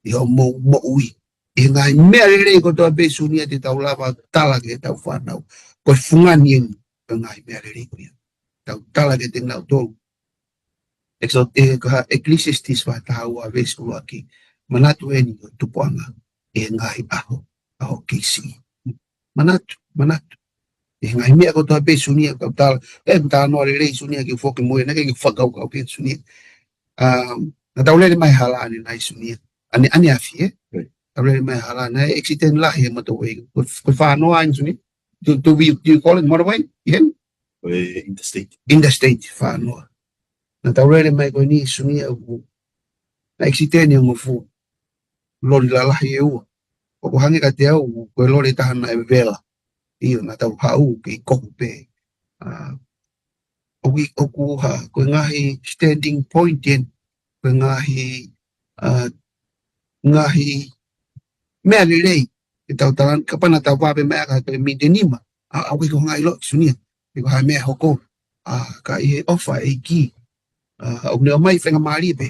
ʻi hoʻomou moʻui. ʻI he ngaahi meʻa lelei kotoa pē Sunia te tau lava tala ki heʻetau fānau. Ko e fungani eni, ko e ngaahi meʻa lelei ko ia. Tau tala kiate kinautolu. Exod-, ʻe, ko e hā, Ecclesiastes vahe taha ua veesi ʻuluaki. Manatu eni ʻoku tupuʻanga ʻi he ngaahi ʻaho, ʻaho kei siʻi. Manatu, manatu. ʻI he ngaahi meʻa kotoa pē Sunia ʻoku tau tala, ʻe, ʻoku talanoa lelei Sunia ke foki mo e, naʻe ʻikai ke fakakaukau ki ai Sunia. Um, naʻa tau lele mai hala ʻanenai Sunia. ʻAne, ʻaneafi, ē? Right. Tau lele mai hala, naʻe accident lahi he motorway. Ko, ko e fā noa eni Sunia. Do, do we, do you call it motorway? ʻI heni? Ko e interstate. Interstate, fā noa. Naʻa tau lele mai ko eni Sunia ʻoku, naʻe accident ʻi he ongo fua. Loli lalahi ʻe ua. ʻOku hangē kiate au, ko e loli ʻe taha naʻe vela. ʻIo, naʻa tau haʻu kei kohu pē. ʻA, ʻoku, ʻoku hā, ko e ngaahi standing point eni, ko e ngaahi, ʻa, ngaahi meʻa lelei, ʻe tau tala, kapau naʻa tau vave mai ʻa e miniti ʻe nima, ʻa, ʻoku ʻikai ko e ngaahi ʻilo Sunia, ʻikai ko ha meʻa hoko, ʻa, ka ʻi he ʻofa ʻa e ʻEiki, ʻa, ʻoku ne ʻomai faingamālie pē,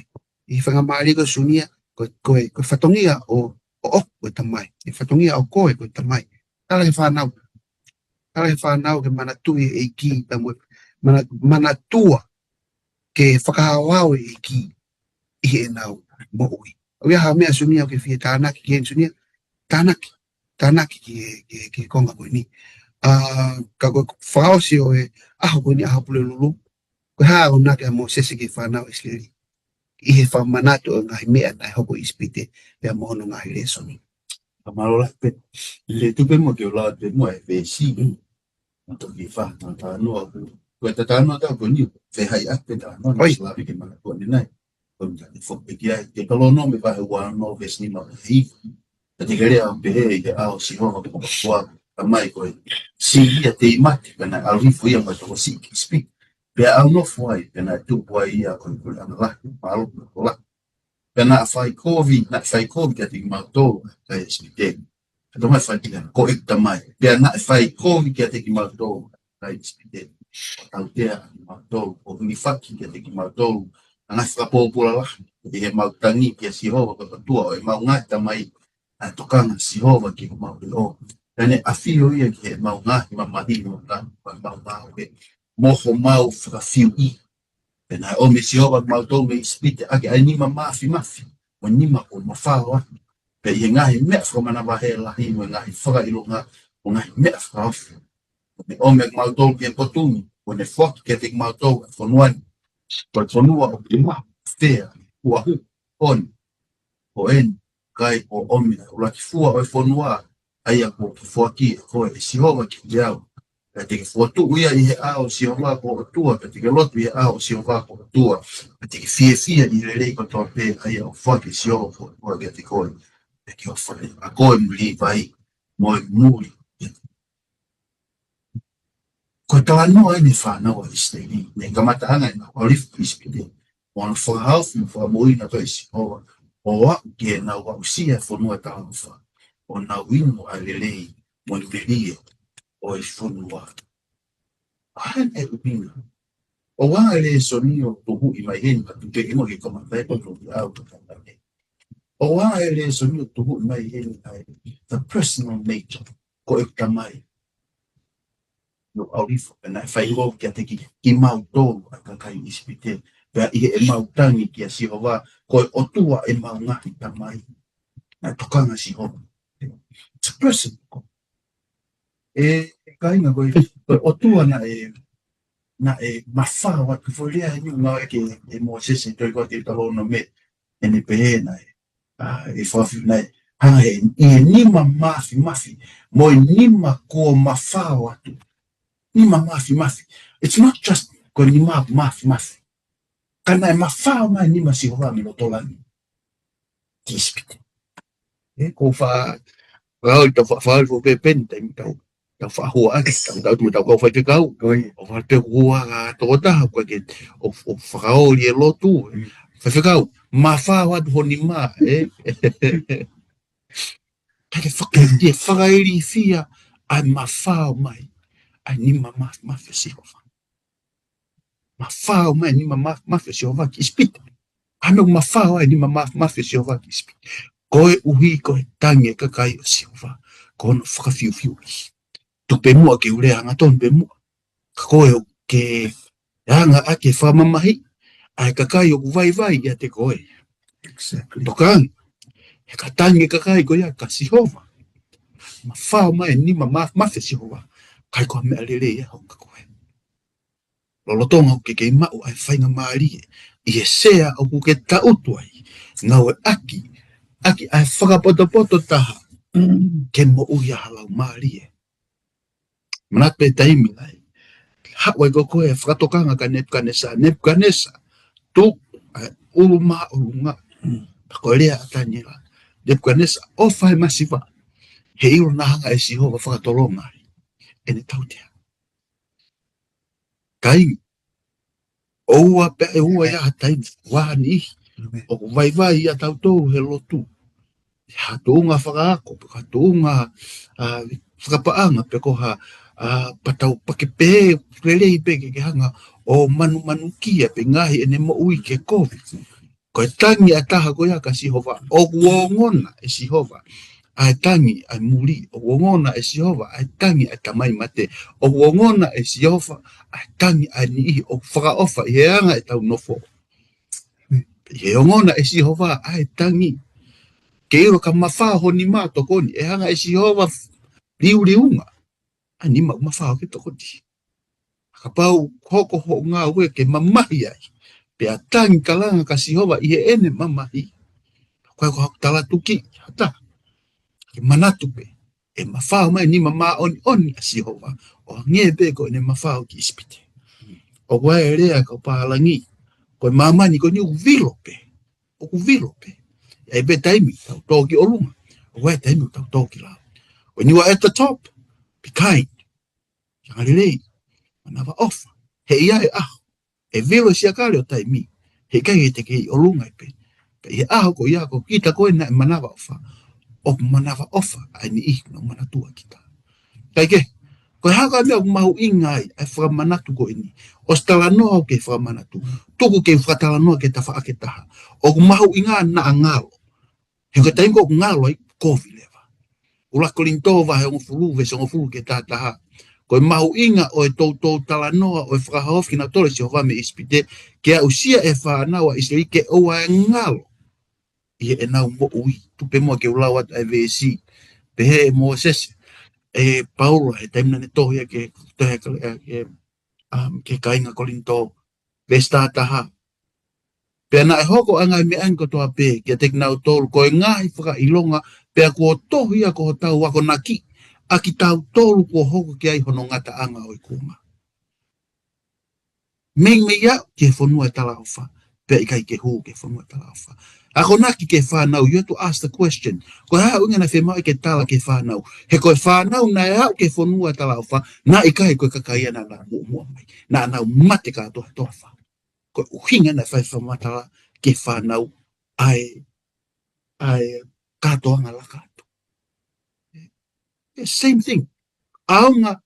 ʻi he faingamālie ko Sunia, ko, ko e, ko e fatongia ʻo, ʻo, ʻo, ko e tamai, ʻi he fatongia ʻo koe ko e tamai, tala ki he fānau. Tala ki he fānau ke manatuʻi e ʻEiki pea mo e, mana, manatua ke fakahaohaoa e ʻEiki ʻi heʻenau moʻui. ʻOku ʻi ai ha meʻa Sunia ʻoku ke fie tānaki ki heni Sunia? Tānaki, tānaki ki he, ki he, ki he konga ko eni. ʻA, ka ko e fakaʻosi ʻo e ʻaho ko eni, ʻaho Pulelulu, ko e hā ʻoku ʻamanaki ʻa Mōsese ki he fānau ʻIsileli ʻi he fakamanatu ʻo e ngaahi meʻa naʻe hoko ʻi ʻIsipite, pea mo hono ngaahi lēsoni? Ka mālō lahi pē. Le tupe mo ke ula te mo e veesi. Mo toki fa, ta ta no aku. Ko e ta ta no ta ko ni, fe hai a te ta no, ʻoi, sila pe ke mana ko ni nai. Ko ni ta te fo pe ki ai, te kalo no me fa he ua no veesi ni ma hi. Ka te kere a pe he, ke ao si ho, ko kua, ka mai ko e. Si ia te i mate, pena a ri fo ia ma to si ki speak. Pea au no fo ai, pena tu fo ai ia ko ni ko ana la, malo ko la. Pea naʻe fai kovi, naʻe fai kovi kiate kimautolu, kakai ʻIsipite. Ka tau mai fai kia, ko e tamai. Pea naʻe fai kovi kiate kimautolu, kakai ʻIsipite. Tautea kimautolu, ʻo hilifaki kiate kimautolu, ʻa e ngaahi fakapōpula lahi, ʻi heʻemau tangi kia Sihova ko e ʻOtua ʻo ʻemau ngaahi tamai, ʻa e tokanga Sihova ki homau leʻo. Pea ne ʻafio ia ki heʻemau ngaahi mamahi mo ta, mo ʻemau ngāue, mo homau fakafiuʻi. Pea naʻe ʻomi ʻe Sihova kimautolu mei ʻIsipite ʻaki ʻa e nima mafimafi, mo e nima kuo mafao atu. Pea ʻi he ngaahi meʻa fakamanavahē lahi, mo e ngaahi fakaʻilonga, mo e ngaahi meʻa fakaofo. Kuo ne ʻomi kimautolu ki he potu ni, kuo ne foaki kiate kimautolu ʻa e fonua ni. Ko e fonua ʻoku mahu, fea, ʻuahu, ʻoni, ʻo eni, kai ʻo ʻomi ʻa e ʻuluaki fua ʻo e fonua, ʻa ia kuo ke foaki ʻe koe ʻe Sihova kiate au. Pea te ke fokotuʻu ia ʻi he ʻao ʻo Sihova ko ho ʻOtua, pea te ke lotu ʻi he ʻao ʻo Sihova ko ho ʻOtua, pea te ke fiefia ʻi he lelei kotoa pē, ʻa ia ʻoku foaki ʻe Sihova ko ho ʻOtua kiate koe. Pea ke ʻofa ʻa koe mo e Līvai, mo e muli. Ko e talanoa eni e fānau ʻa ʻIsileli, mei he kamataʻanga ʻenau ʻalu hifo ki ʻIsipite, ʻo nau fakahaofi mo fakamoʻui nautolu ʻe Sihova, ʻo aʻu ki heʻenau aʻusia e fonua talaʻofa, ʻo nau inu ʻa e lelei mo e melie ʻo e fonua. ʻA eni e ʻuhinga. ʻOku ʻi ai e lēsoni ʻoku tuhuʻi mai heni, ka tuku ke ʻi mo ke kamata e koto ki au ka kamata. ʻOku ʻi ai e lēsoni ʻoku tuhuʻi mai heni ʻa e, the personal nature, ko e tamai. ʻO ʻalu hifo, pea naʻe fai kovi kiate ki, kimautolu ʻa e kakai ʻIsipite. Pea ʻi heʻemau tangi kia Sihova, ko e ʻOtua ʻemau ngaahi tamai. Naʻe tokanga Sihova. It's a person. ʻE, ʻe kāinga ko e, ko e ʻOtua naʻe, naʻe mafao atu, foʻi lea eni ʻoku ngāueʻaki ʻe Mōsese, Teutalōnome, ʻene pehē naʻe, ʻa, ʻe fakafi naʻe, hanga he, ʻi he nima mafimafi, mo e nima kuo mafao atu. Nima mafimafi. It's not just ko e nima mafimafi. Ka naʻe mafao mai e nima ʻa Sihova mei loto langi ki ʻIsipite. ʻE, ko fa, fa, tau fa, fa, fo pe pen, tau, tau, tau fa hua ake, tau, tau, tau, tau kau faifekau. ʻOi. ʻO fa te hua ka tokotaha, ko ke, ʻo, ʻo fakaoli e lotu. Mm. Faifekau, mafao atu ho nima, ē? Ka ke faka-, ke fakailifia, ʻa e mafao mai, ʻa e nima ma-, mafimafi ʻa Sihova. Mafao mai e nima ma-, mafimafi ʻa Sihova ki ʻIsipite. ʻA e meʻa ʻoku mafao ai e nima ma-, mafimafi ʻa Sihova ki ʻIsipite. Koeʻuhi ko e tangi e kakai ʻo Sihova. Ko hono fakafiufiuʻi. Tuku pē muʻa ke u lea hangatonu pē muʻa. Ka ko e ʻoku ke anga ʻaki e fakamamahi. ʻA e kakai ʻoku vaivai ʻiate koe. Exactly. Tokanga. He ka tangi e kakai ko ia kia Sihova. Mafao mai e nima ma-, mafimafi ʻa Sihova. ʻIkai ko ha meʻa lelei ia hoko kia koe. Lolotonga ʻoku ke kei maʻu ʻa e faingamālie ʻi he sea ʻoku ke tangutu ai, ngāueʻaki ʻaki ʻa e fakapotopoto taha ke moʻui ai ha laumālie. Manatu pē taimi naʻe haʻu ai ko ē e fakatokanga kia Nepukanesa, Nepukanesa, tuku ʻa e ʻulu māʻolunga. Pea ko e lea ʻa Taniela, Nepukanesa, ʻofa he masiva, he ʻilo naʻa hanga ʻe Sihova ʻo fakatolonga ai ʻene tautea. Kāinga, ʻoua pē ʻe ua ia ha taimi, ʻoua ha niʻihi. ʻOku vaivai ʻa tautolu he lotu. Ha tuʻunga fakaako, ha tuʻunga, ʻa, fakapaʻanga pe ko ha, ʻa, patau pake pē, lelei pē ke ke hanga ʻo manumanukia pē ngaahi ʻene moʻui ke kovi. Ko e tangi ʻa taha ko ia kia Sihova, ʻoku ongona ʻe Sihova ʻa e tangi ʻa e muli, ʻoku ongona ʻe Sihova ʻa e tangi ʻa e tamai mate, ʻoku ongona ʻe Sihova ʻa e tangi ʻa e niʻihi ʻoku fakaʻofa ʻi he anga ʻetau nofo. ʻI he ongona ʻe Sihova ʻa e tangi, ke ʻilo ka mafao ho nima ʻo tokoni, ʻe hanga ʻe Sihova liuliunga ʻa e nima ʻoku mafao ke tokoni. Kapau hoko hoʻo ngāue ke mamahi ai, pea tangi kalanga kia Sihova ʻi heʻene mamahi, ko e ko haku tala tuki, hata, ke manatu pē, ʻe mafao mai nima māʻoniʻoni ʻa Sihova, ʻo hangē pē ko ʻene mafao ki ʻIsipite. ʻOku ʻi ai e lea ko e pālangi, ko e māmani ko eni ʻoku vilo pē, ʻoku vilo pē. ʻE ʻi ai pē taimi, tau tō ki ʻolunga, ʻoku ʻi ai taimi, tau tō ki lalo. When you are at the top, be kind. Angalelei, manavaʻofa. He ʻe ʻi ai e ʻaho, ʻe vilo e siakale ʻo taimi, he ʻikai te ke ʻi ʻolunga ai pē. Pea ʻi he ʻaho ko ia ko kita ko ē naʻe manavaʻofa, ʻoku manavaʻofa ʻa e niʻihi naʻa nau manatua kita. Kae kehe, ko e hā e meʻa ʻoku mahuʻinga ai ʻa e fakamanatu ko eni? ʻOsi talanoa au ki he fakamanatu, tuku ke u fakatalanoa ki he tafaʻaki ʻe taha. ʻOku mahuʻinga naʻa ngalo. He ko e taimi ko ē ʻoku ngalo ai, kovi leva. ʻUluaki Kolinitō vahe hongofulu, veesi hongofulu ki he tahataha. Ko e mahuʻinga ʻo e toutou talanoa ʻo e fakahaofi kinautolu ʻe Sihova mei ʻIsipite, ke aʻusia e fānau ʻa ʻIsileli ke ʻoua ʻe ngalo ʻi heʻenau moʻui. Tuku pē muʻa ke u lau atu ʻa e veesi. Pehē ʻe Mōsese, ʻe Paula, he taimi naʻa ne tohi ia ki he, tohi ki he, ki he, um, ki he kāinga Kolinitō, veesi tahataha. Pea naʻe hoko ʻa e ngaahi meʻa ni kotoa pē kiate kinautolu ko e ngaahi fakaʻilonga, pea kuo tohi ia ko hotau akonaki ʻa kitautolu kuo hoko ki ai hono ngataʻanga ʻo e kuonga. Meimei aʻu ki he fonua ʻo e talaʻofa, pea ʻikai ke hū ki he fonua ʻo e talaʻofa. Akonaki ki he fānau, you have to ask the question. Ko e hā e ʻuhinga naʻe fiemaʻu ke tala ki he fānau? He ko e fānau naʻe aʻu ki he fonua ʻo e talaʻofa, naʻe ʻikai ko e kakai ia naʻa nau muʻomuʻa mai. Naʻa nau mate kātoa he toafa. Ko e ʻuhinga naʻe fai e fakamatala ki he fānau ʻa e, ʻa e kātoanga laka atu. The same thing. ʻAonga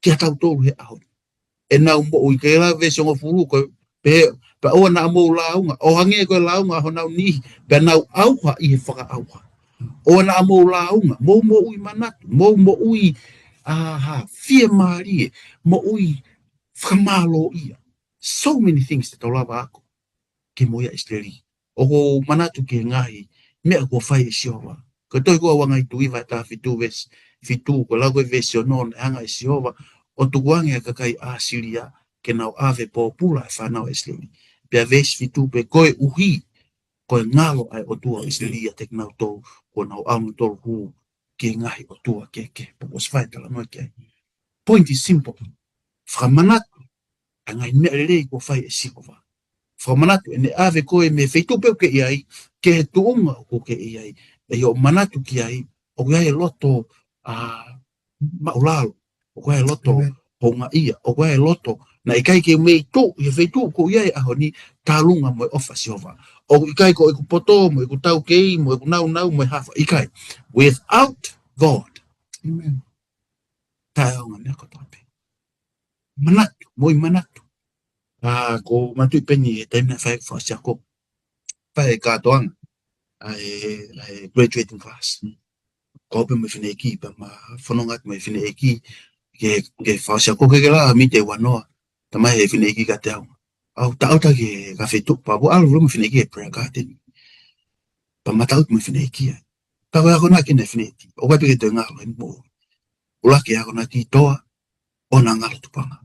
kia tautolu he ʻaho ni. ʻEnau moʻui, ke lau e veesi hongofulu, ko e pehē, pea ʻoua naʻa mou lāunga, ʻo hangē ko e lāunga ʻa honau niʻihi, pea nau ʻauha ʻi he fakaʻauha. ʻOua naʻa mou lāunga, mou moʻui manatu, mou moʻui, ʻa, ha, fiemālie, moʻui fakamālōʻia. So many things te tau lava ako ki he moʻui ʻa ʻIsileli. ʻOku ou manatu ki he ngaahi meʻa kuo fai ʻe Sihova. Ko e tohi ko ia ʻa Vangeli Tuʻi vahe taha fitu veesi fitu, ko e lau ko ē veesi ono, naʻe hanga ʻe Sihova ʻo tukuange ʻa e kakai ʻAsilia ke nau ʻave pōpula e fānau ʻa ʻIsileli. Pea veesi fitu pē, koeʻuhi ko e ngalo ʻa e ʻOtua ʻo ʻIsileli ʻiate kinautolu, kuo nau ʻalu nautolu ʻo hū ki he ngaahi ʻotua kehekehe. Pea kuo ʻosi fai e talanoa ki ai. Point is simple. Fakamanatu ʻa e ngaahi meʻa lelei kuo fai ʻe Sihova. Fakamanatu ʻene ʻave koe mei he feituʻu pē ʻoku ke ʻi ai, ki he tuʻunga ʻoku ke ʻi ai. ʻE ʻi ai hoʻo manatu ki ai, ʻoku ʻi ai e loto, ʻa, māʻulalo, ʻoku ʻi ai e loto, ʻĒmeni, houngaʻia, ʻoku ʻi ai e loto naʻe ʻikai ke mei tuʻu ʻi he feituʻu ʻoku ke ʻi ai he ʻaho ni, tālunga mo e ʻofa ʻa Sihova. ʻOku ʻikai ko ʻeku poto, mo ʻeku taukei, mo ʻeku nāunau, mo e hā fua, ʻikai. Without God, ʻĒmeni, taʻeʻaonga meʻa kotoa pē. Manatu, moʻui manatu. ʻA, ʻoku ou manatuʻi pē eni he taimi naʻe fai e fakaʻosi ako, fai e kātoanga ʻa e, ʻa e graduating class. Ko au pē mo e fineʻeiki, pea ma fononga atu mo e fineʻeiki ki he, ki he fakaʻosi ako, ke ke la mi te wanoa. Talamai ʻe he fineʻeiki kiate au, ʻoua, taʻoto ki he feituʻu, pea u ʻalu leva mo e fineʻeiki ki he prayer garden. Pea ma taʻoto mo e fineʻeiki ai. Pea ko e akonaki eni ʻa e fineʻeiki, ʻoku ʻikai pē ke toe ngalo ʻene moʻui. ʻUluaki akonaki, toa, ʻoua naʻa ngalo tupanga.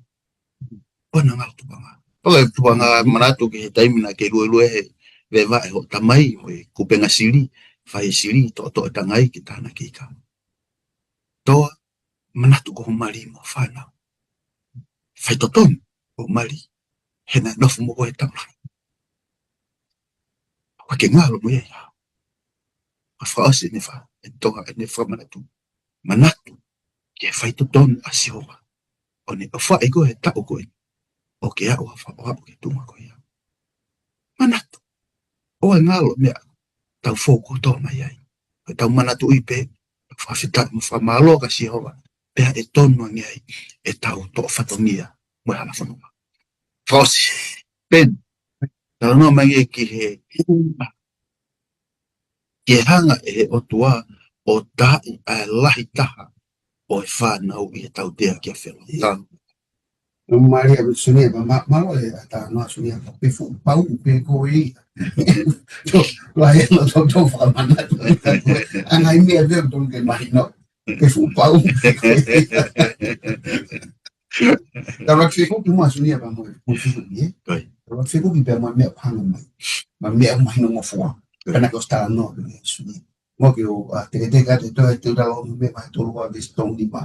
ʻOua naʻa ngalo tupanga. Pea ko e tupanga, manatu ki he taimi naʻa ke luelue he veʻe vaʻe hoʻo tamai, mo e kupenga sili, fai e sili, toʻotoʻo e tangai ke tānaki e ika. Toa, manatu ko ho mali mo e fānau. Faitotonu ho mali, he naʻe nofo mo koe he taʻu lahi. ʻOua ke ngalo mo ia ia. ʻA e fakaʻosi ʻene fa, ʻene toʻa, ʻene fakamanatu. Manatu ki he faitotonu ʻa Sihova, ʻo ne ʻofaʻi koe he taʻu ko ē, ʻo ke aʻu ha fa, ʻo aʻu ki he tuʻunga ko ia. Manatu. ʻOua ʻe ngalo e meʻa tau fou kotoa mai ai. Ko ʻetau manatuʻi pē, fakafetaʻi mo fakamālō kia Sihova, pea ʻe tonu ange ai ʻetau toʻo fatongia mo e hala fononga. Fakaʻosi, Ben, talanoa mai ange ki he, ki he hanga ʻe he ʻOtua ʻo taaʻi ʻa e lahi taha ʻo e fānau ʻi he tautea kia Felo. Ia. Tanu. Mālie ʻaupito Sunia, ma, ma, mālō e ʻa e talanoa Sunia, pe fuʻu pau pe ko e. Tō, lahi anō tō, tō fakamanatu. ʻA e ngaahi meʻa pē ʻoku tonu ke mahino. Pe fuʻu pau pe ko e. Tau laki fekuki muʻa Sunia pea mo e, mo e fekuki, ē? Kai. Tau laki fekuki pea mo e meʻa ʻoku hanga mai. Mo e meʻa ʻoku mahino ngofua. Kai. Pea naʻa ke ʻosi talanoa pē Sunia. Mo ke o, a, teke teke atu e toe, te u tala o me ma tolu ua veesi tolu nima.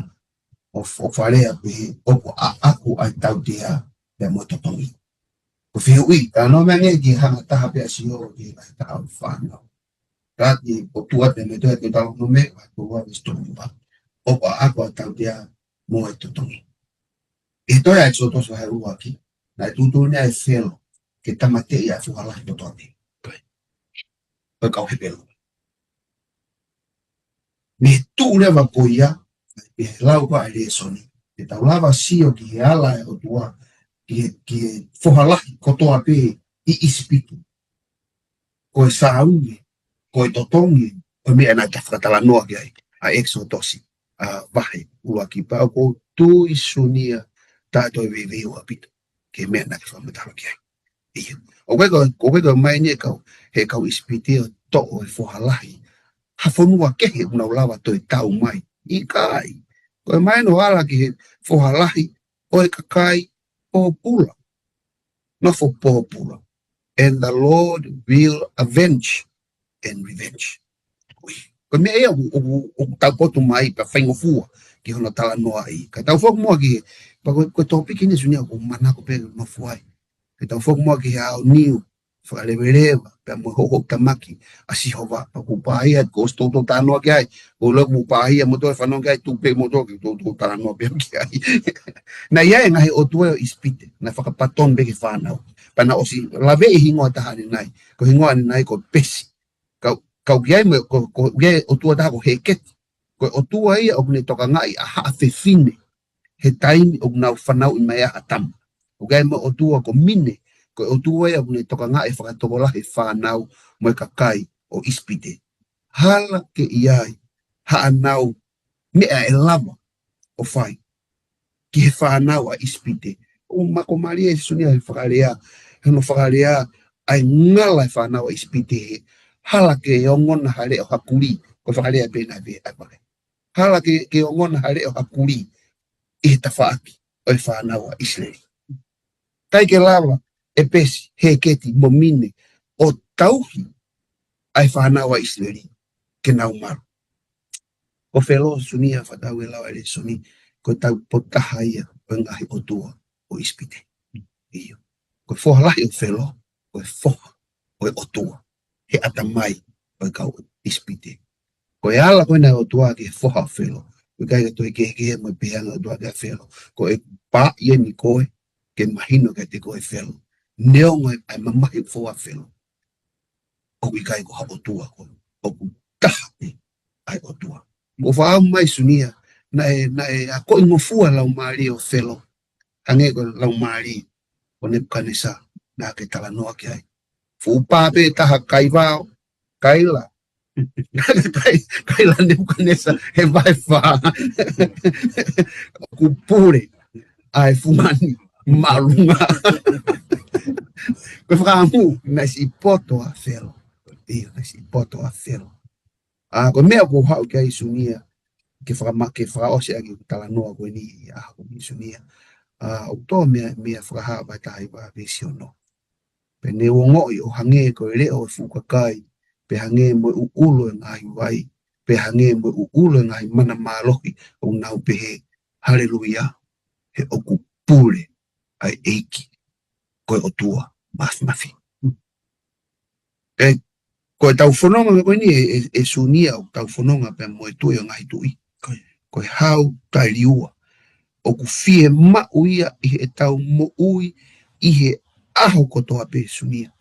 ʻO, ʻo fakalea pē, ʻoku ʻaʻaku ʻa e tautea, pea mo e totongi. Ko e fehuʻi, ka no me ange ki hanga taha pē ʻa Sihova ki he lahi taha ʻo e fānau. Ka ki ʻOtua te me toe, te u tala o me, ma tolu ua veesi tolu nima. ʻOku ʻaʻaku ʻa e tautea, mo e totongi. ʻI he tohi ʻa ʻEkisoto vahe ʻuluaki, naʻe tuʻutuʻuni ai ʻe Felo, ke tāmateʻi ʻa e foha lahi kotoa pē. Kai. ʻO e kau Hepelū. Mei he tuʻu leva ko ia, mei he lau ko ē ʻa e lēsoni. Ke tau lava sio ki he ala ʻa e ʻOtua, ki he, ki he foha lahi kotoa pē ʻi ʻIsipite. Ko e sāuni, ko e totongi, ko e meʻa naʻe ta fakatalanoa ki ai, ʻa ʻEkisoto, ʻa, vahe ʻuluaki pea ʻoku ou tui Sunia, ta toe veiveiua ʻaupito, ki he meʻa naʻa ke fakamatala ki ai. ʻIo. ʻOku ʻikai ko, ʻoku ʻikai ko e mai ni e kau, he kau ʻIsipite ʻo toʻo e foha lahi. Ha fonua kehe ʻoku nau lava toe tau mai. ʻIkai. Ko e mai ʻo ala ki he foha lahi, ʻo e kakai, pōpula. Nofo pōpula. And the Lord will avenge and revenge. Ui. Ko e meʻa ia ʻoku, ʻoku, ʻoku tau potu mai pea faingofua ki hono talanoaʻi. Ka tau foki muʻa ki he, pea ko, ko e tōpiki ni Sunia ʻoku ou manako pē nofo ai. Ka tau foki muʻa ki he aoniu, fakaleveleva, pea mo e houhoutamaki ʻa Sihova, pea ʻoku pāhia, ko ʻosi toutou talanoa ki ai, ko e ʻoku pāhia, mo toe fanongo ki ai, tuku pē mo toe, ke toutou talanoa pē ki ai. Naʻe ʻi ai e ngaahi ʻotua ʻo ʻIsipite, naʻe fakapatonu pē ki he fānau. Pea naʻe ʻosi laveʻi e hingoa taha ʻanenai, ko e hingoa ʻanenai ko Pesi. Kau, kau ki ai mo, ko, ko, ki ai ʻotua taha ko Hēketi. Ko e ʻotua ia ʻoku ne tokangaʻi ʻa haʻa fefine. He taimi ʻoku nau fanauʻi mai ai ha tama. ʻOku ʻi ai mo e ʻotua ko Mine. Ko e ʻotua ia ʻoku ne tokangaʻi e fakatokolahi e fānau mo e kakai ʻo ʻIsipite. Hala ke ʻi ai haʻanau meʻa ʻe lava ʻo fai ki he fānau ʻa ʻIsipite. ʻOku mako mālie ʻa Sunia he fakalea, he hono fakalea ʻa e ngala e fānau ʻa ʻIsipite he hala ke ongona ha leʻo ha kulī, ko e fakalea pē naʻe ʻave ʻa e fakalea. Hala ke, ke ongona ha leʻo ha kulī ʻi he tafaʻaki ʻo e fānau ʻa ʻIsileli. ʻIkai ke lava ʻe Pesi, Hēketi mo Mine ʻo tauhi ʻa e fānau ʻa ʻIsileli ke nau malu. Ko Felo Sunia, fakatau e lau ʻa e lēsoni, ko e taupotu taha ia ʻo e ngaahi ʻotua ʻo ʻIsipite. ʻIo. Ko e foha lahi ʻo Felo, ko e foha ʻo e ʻotua he ʻatamai ʻo e kau ʻIsipite. Ko e ala ko ena ʻa e ʻOtua ki he foha ʻo Felo. ʻOku ʻikai ke toe kehekehe mo e pehē ange ʻa e ʻOtua kia Felo. Ko e pā ia ni ko e ke mahino kiate koe Felo. Neongo e, ʻa e mamahi ʻoku fou ʻa Felo, ʻoku ʻikai ko ha ʻotua ko ē. ʻOku taha pē ʻa e ʻOtua. Mo faʻa mai Sunia, naʻe, naʻe akoʻingofua e laumālie ʻo Felo. Hangē ko e laumālie ʻo Nepukanesa, naʻa ke talanoa ki ai. Fuʻu pā pē taha kaivao, kaila. Kai, kaila Nepukanesa, he vahe fā. ʻOku pule ʻa e fungani māʻolunga. Ko e fakaʻamu, naʻe siʻi poto ʻa Felo. ʻIo, naʻe siʻi poto ʻa Felo. ʻA, ko e meʻa ʻoku ou haʻu ki ai Sunia, ke fakama-, ke fakaʻosi ʻaki e talanoa ko eni ʻi he ʻaho ni Sunia. ʻA, ʻoku tō mei, mei he Fakahā vahe taha hiva veesi ono. Pea ne u ongoʻi ʻo hangē ko e leʻo ʻo e fuʻu kakai, pea hangē mo e ʻuʻulu ʻo e ngaahi vai, pea hangē mo e ʻuʻulu ʻo e ngaahi mana mālohi, ʻo nau pehē, Haleluia, he ʻoku pule ʻa e ʻEiki, ko e ʻOtua Māfimafi. ʻE, ko e tau fononga ko eni ʻe, ʻe, ʻe Sunia ʻoku tau fononga pea mo e Tuʻi ʻo e ngaahi tuʻi. Ko e, ko e Hau Taʻeliua. ʻOku fiemaʻu ia ʻi heʻetau moʻui ʻi he ʻaho kotoa pē Sunia.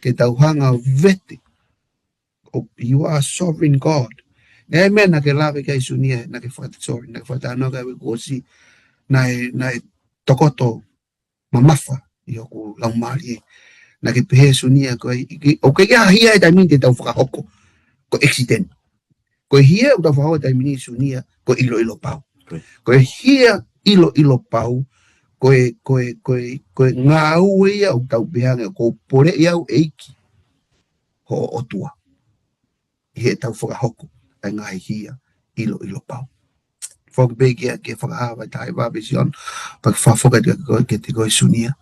Ke tau hanga ʻo vete. ʻO, you are sovereign God. Naʻe meʻa naʻa ke lave ki ai Sunia, naʻa ke fakata-, sorry, naʻa ke fakatalanoa ki ai ʻi he kuo ʻosi, naʻe, naʻe tokoto mamafa ʻi hoku laumālie. Naʻa ke pehē Sunia ko e, ʻoku ʻikai ke ʻi ai ha taimi te tau fakahoko ko e accident. Ko e hia ʻoku tau fakahoko he taimi ni Sunia, ko e ʻiloʻilo pau. Ko e hia ʻiloʻilo pau, ko e, ko e, ko e, ko e ngāue ia ʻoku tau pehē ange ʻoku ou poleʻi au ʻEiki, hoʻo ʻOtua, ʻi heʻetau fakahoko ʻa e ngaahi hia ʻiloʻilo pau. Foki pē kia, kia fakahā ʻa e taha ʻi vāvesi ono, pea ke fakafoki atu kia koe, kiate koe Sunia.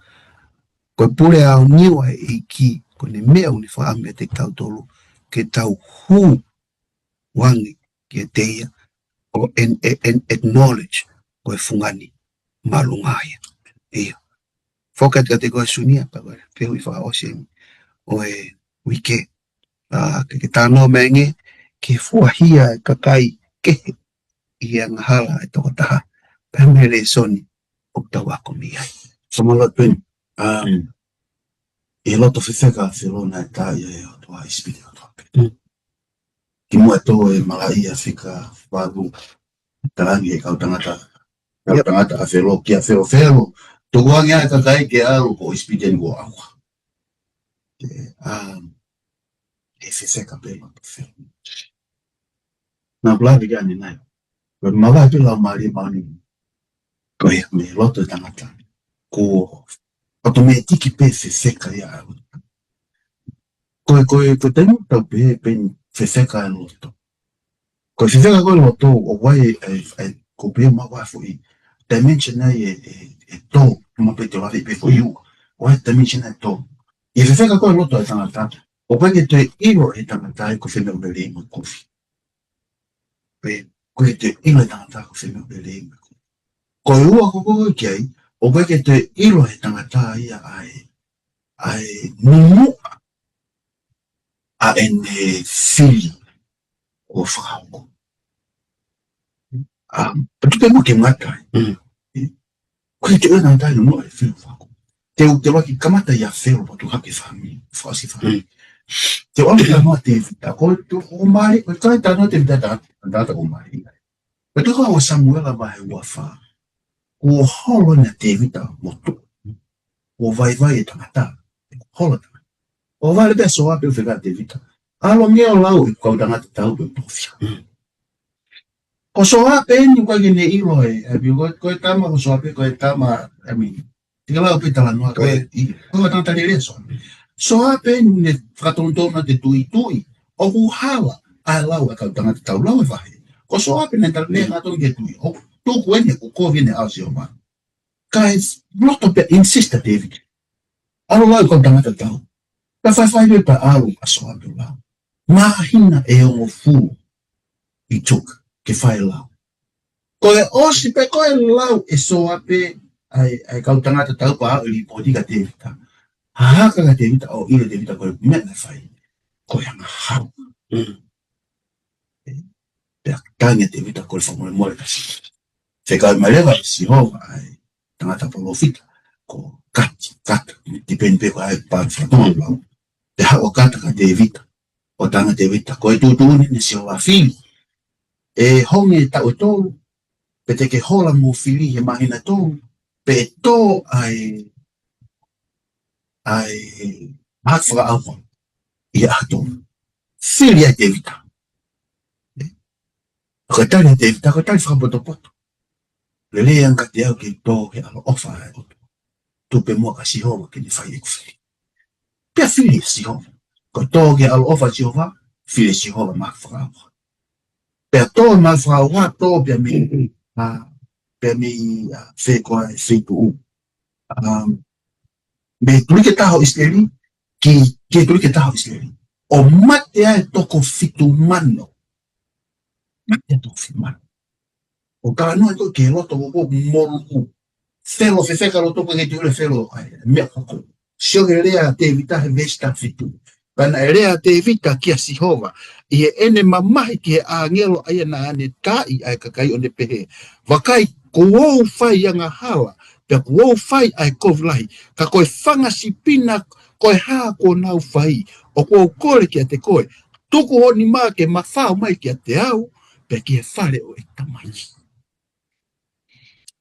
Ko e pule aoniu ʻa e ʻEiki, ko ʻene meʻa ʻoku ne fakaʻamu ʻiate kitautolu, ke tau hū ange kiate ia, ʻo en, en, en acknowledge ko e fungani māʻolunga ia. ʻIo. Foki atu kiate koe Sunia, pea ko e fehuʻi fakaʻosi eni ʻo e uike. ʻA, ke, ke talanoa mai ange ki he fua hia ʻa e kakai kehe ʻi he angahala ʻa e tokotaha, pea mo e lēsoni ʻoku tau ako mei ai. Samoa Lord Peni, um, ʻi he loto fefeka ʻa Felo naʻe taaʻi ai ʻe he ʻOtua ʻa ʻIsipite kotoa pē. Mm. Kimuʻa tō e malaʻia fika valu, talaange ʻe he kau tangata, kau Yep. tangata ʻa Felo kia Felo, Felo, tuku ange ʻa e kakai ke ʻalu, ko ʻIsipite ni kuo ʻauha. Ke, um, ʻe fefeka pē loto Felo. Naʻa ku lave ki ai ʻanenai. Ko e mavahe pē Laumālie Māʻoniʻoni. Ko ia mei loto e tangata. Kuo ʻotomētiki pē fefeka ia ʻa e loto. Ko e, ko e, ko e taimi ʻoku tau pehē pē ni fefeka e loto. Ko e fefeka ko e loto, ʻoku ʻi ai e, e, ko e pehē mai ʻoku ʻi ai e foʻi dimension ai e, e, e tō, mo pē te lave pē foʻi ua. ʻOku ʻi ai e dimension ai e tō. ʻI he fefeka ko e loto ʻa e tangata, ʻoku ʻikai ke toe ʻilo ʻe he tangata ia ko fē meʻa ʻoku lelei mo kovi. Pe, ʻoku ʻikai ke toe ʻilo ʻe he tangata ko fē meʻa ʻoku lelei mo kovi. Ko e ua ko ē ki ai, ʻoku ʻikai ke toe ʻilo ʻe he tangata ia ʻa e, ʻa e numuʻa ʻa ʻene fili ʻo fakahoko. ʻA, pea tuku pē muʻa ke ngata ai. Mm. ʻOku ʻikai ke toe ʻilo ʻe he tangata ia e numuʻa ʻa e fili ʻo fakahoko. Te u, te u lava ke kamata ʻia Felo pea tuku hake fāmili, fakaʻosi fāmili. Mm. Te u ʻalu ki he talanoa Tēvita, ko e, ko e mālie, ko e kai talanoa Tēvita, ta, ta, ta ko e mālie. Ko e tohi ko ē ʻa Samuela vahe ua fā. Kuo holo ʻena Tēvita motu. Kuo vaivai e tangata. Holo tangata. ʻO vale pē ʻa Soape ʻo fekau kia Tēvita, ʻalu ange ʻo lau e kau tangata tau pē tofia. Mm. Ko Soape eni ʻoku ʻikai ke ne ʻilo ʻe, ʻa ia ko, ko e tama ko Soape, ko e tama, ʻa ia, te ke lau pē talanoa ko e, Ko e. ʻi, ko e tangata lelei ʻa Soape. Soape eni ne fakatonutonu ʻa e tuitui, ʻoku hala ʻa e lau ʻa e kau tangata tau, lau e vahe. Ko Soape ne tala ne Mm. fakatonutonu ki he tui, ʻoku tuku eni ʻoku kovi eni ʻa Sihova. Kae loto pē insist ʻa Tēvita. ʻAlu lau e kau tangata tau. Ka faifai pē pea ʻalu ʻa Soape ʻo lau. Māhina ʻe hongofulu it took ke fai e lau. Ko e ʻosi pē ko e lau ʻe Soape ʻa e, ʻa e kau tangata tau pea ʻalu ʻo lipooti kia Tēvita. Hahake kia Tēvita ʻo ʻilo ʻe Tēvita ko e meʻa naʻe fai ko e angahala. Mm. Pea talaange ʻe Tēvita ko e fakamolemole ka si. Fekau mai leva ʻe Sihova ʻa e tangata palōfita ko Kata, Kata, tipeni pē ko e hā e pā fakatonga lau. Pea haʻu ʻa Kata kia Tēvita, ʻo talaange kia Tēvita, ko e tuʻutuʻuni ʻeni ʻa Sihova, fili ʻe honge taʻu ʻe tolu, pe te ke hola mo fili he māhina ʻe tolu, pe ʻe tō ʻa e, ʻa e mahaki fakaʻauha ʻi he ʻaho ʻe tolu. Fili ai Tēvita. Ko e tali ʻa Tēvita, ko e tali fakapotopoto. Lelei ange kiate au ke tō he ʻaloʻofa ʻa e ʻOtua. Tuku pē muʻa kia Sihova ke ne fai ʻeku fili. Pea fili ʻe Sihova. Ko e tō he ʻaloʻofa ʻa Sihova, fili ʻe Sihova mahaki fakaʻauha. Pea tō mahaki fakaʻauha, tō pea mei, ʻa, pea mei, ʻa, fē koā e feituʻu. Um, mei he tuliki ʻe taha ʻo ʻIsileli, ki, ki he tuliki ʻe taha ʻo ʻIsileli. ʻO mate ai e toko fitu mano. Mate e toko fitu mano. ʻO talanoa atu ki he loto ko ē moluku. Felo fefeka loto ko ē ke tui le Felo, ʻa e, meʻa ko ē. Sio ki he lea ʻa Tēvita he veesi taha fitu. Pea naʻe lea ʻa Tēvita kia Sihova, ʻi heʻene mamahi ki he ʻāngelo ʻa ia naʻa ne taaʻi ʻa e kakai ʻo ne pehē, vakai, kuo u fai angahala, pea kuo u fai ʻa e kovi lahi, ka ko e fanga sipina ko e hā kuo nau fai, ʻoku ou kole kiate koe, tuku ho nima ke mafao mai kiate au, pea ki he fale ʻo e tamai.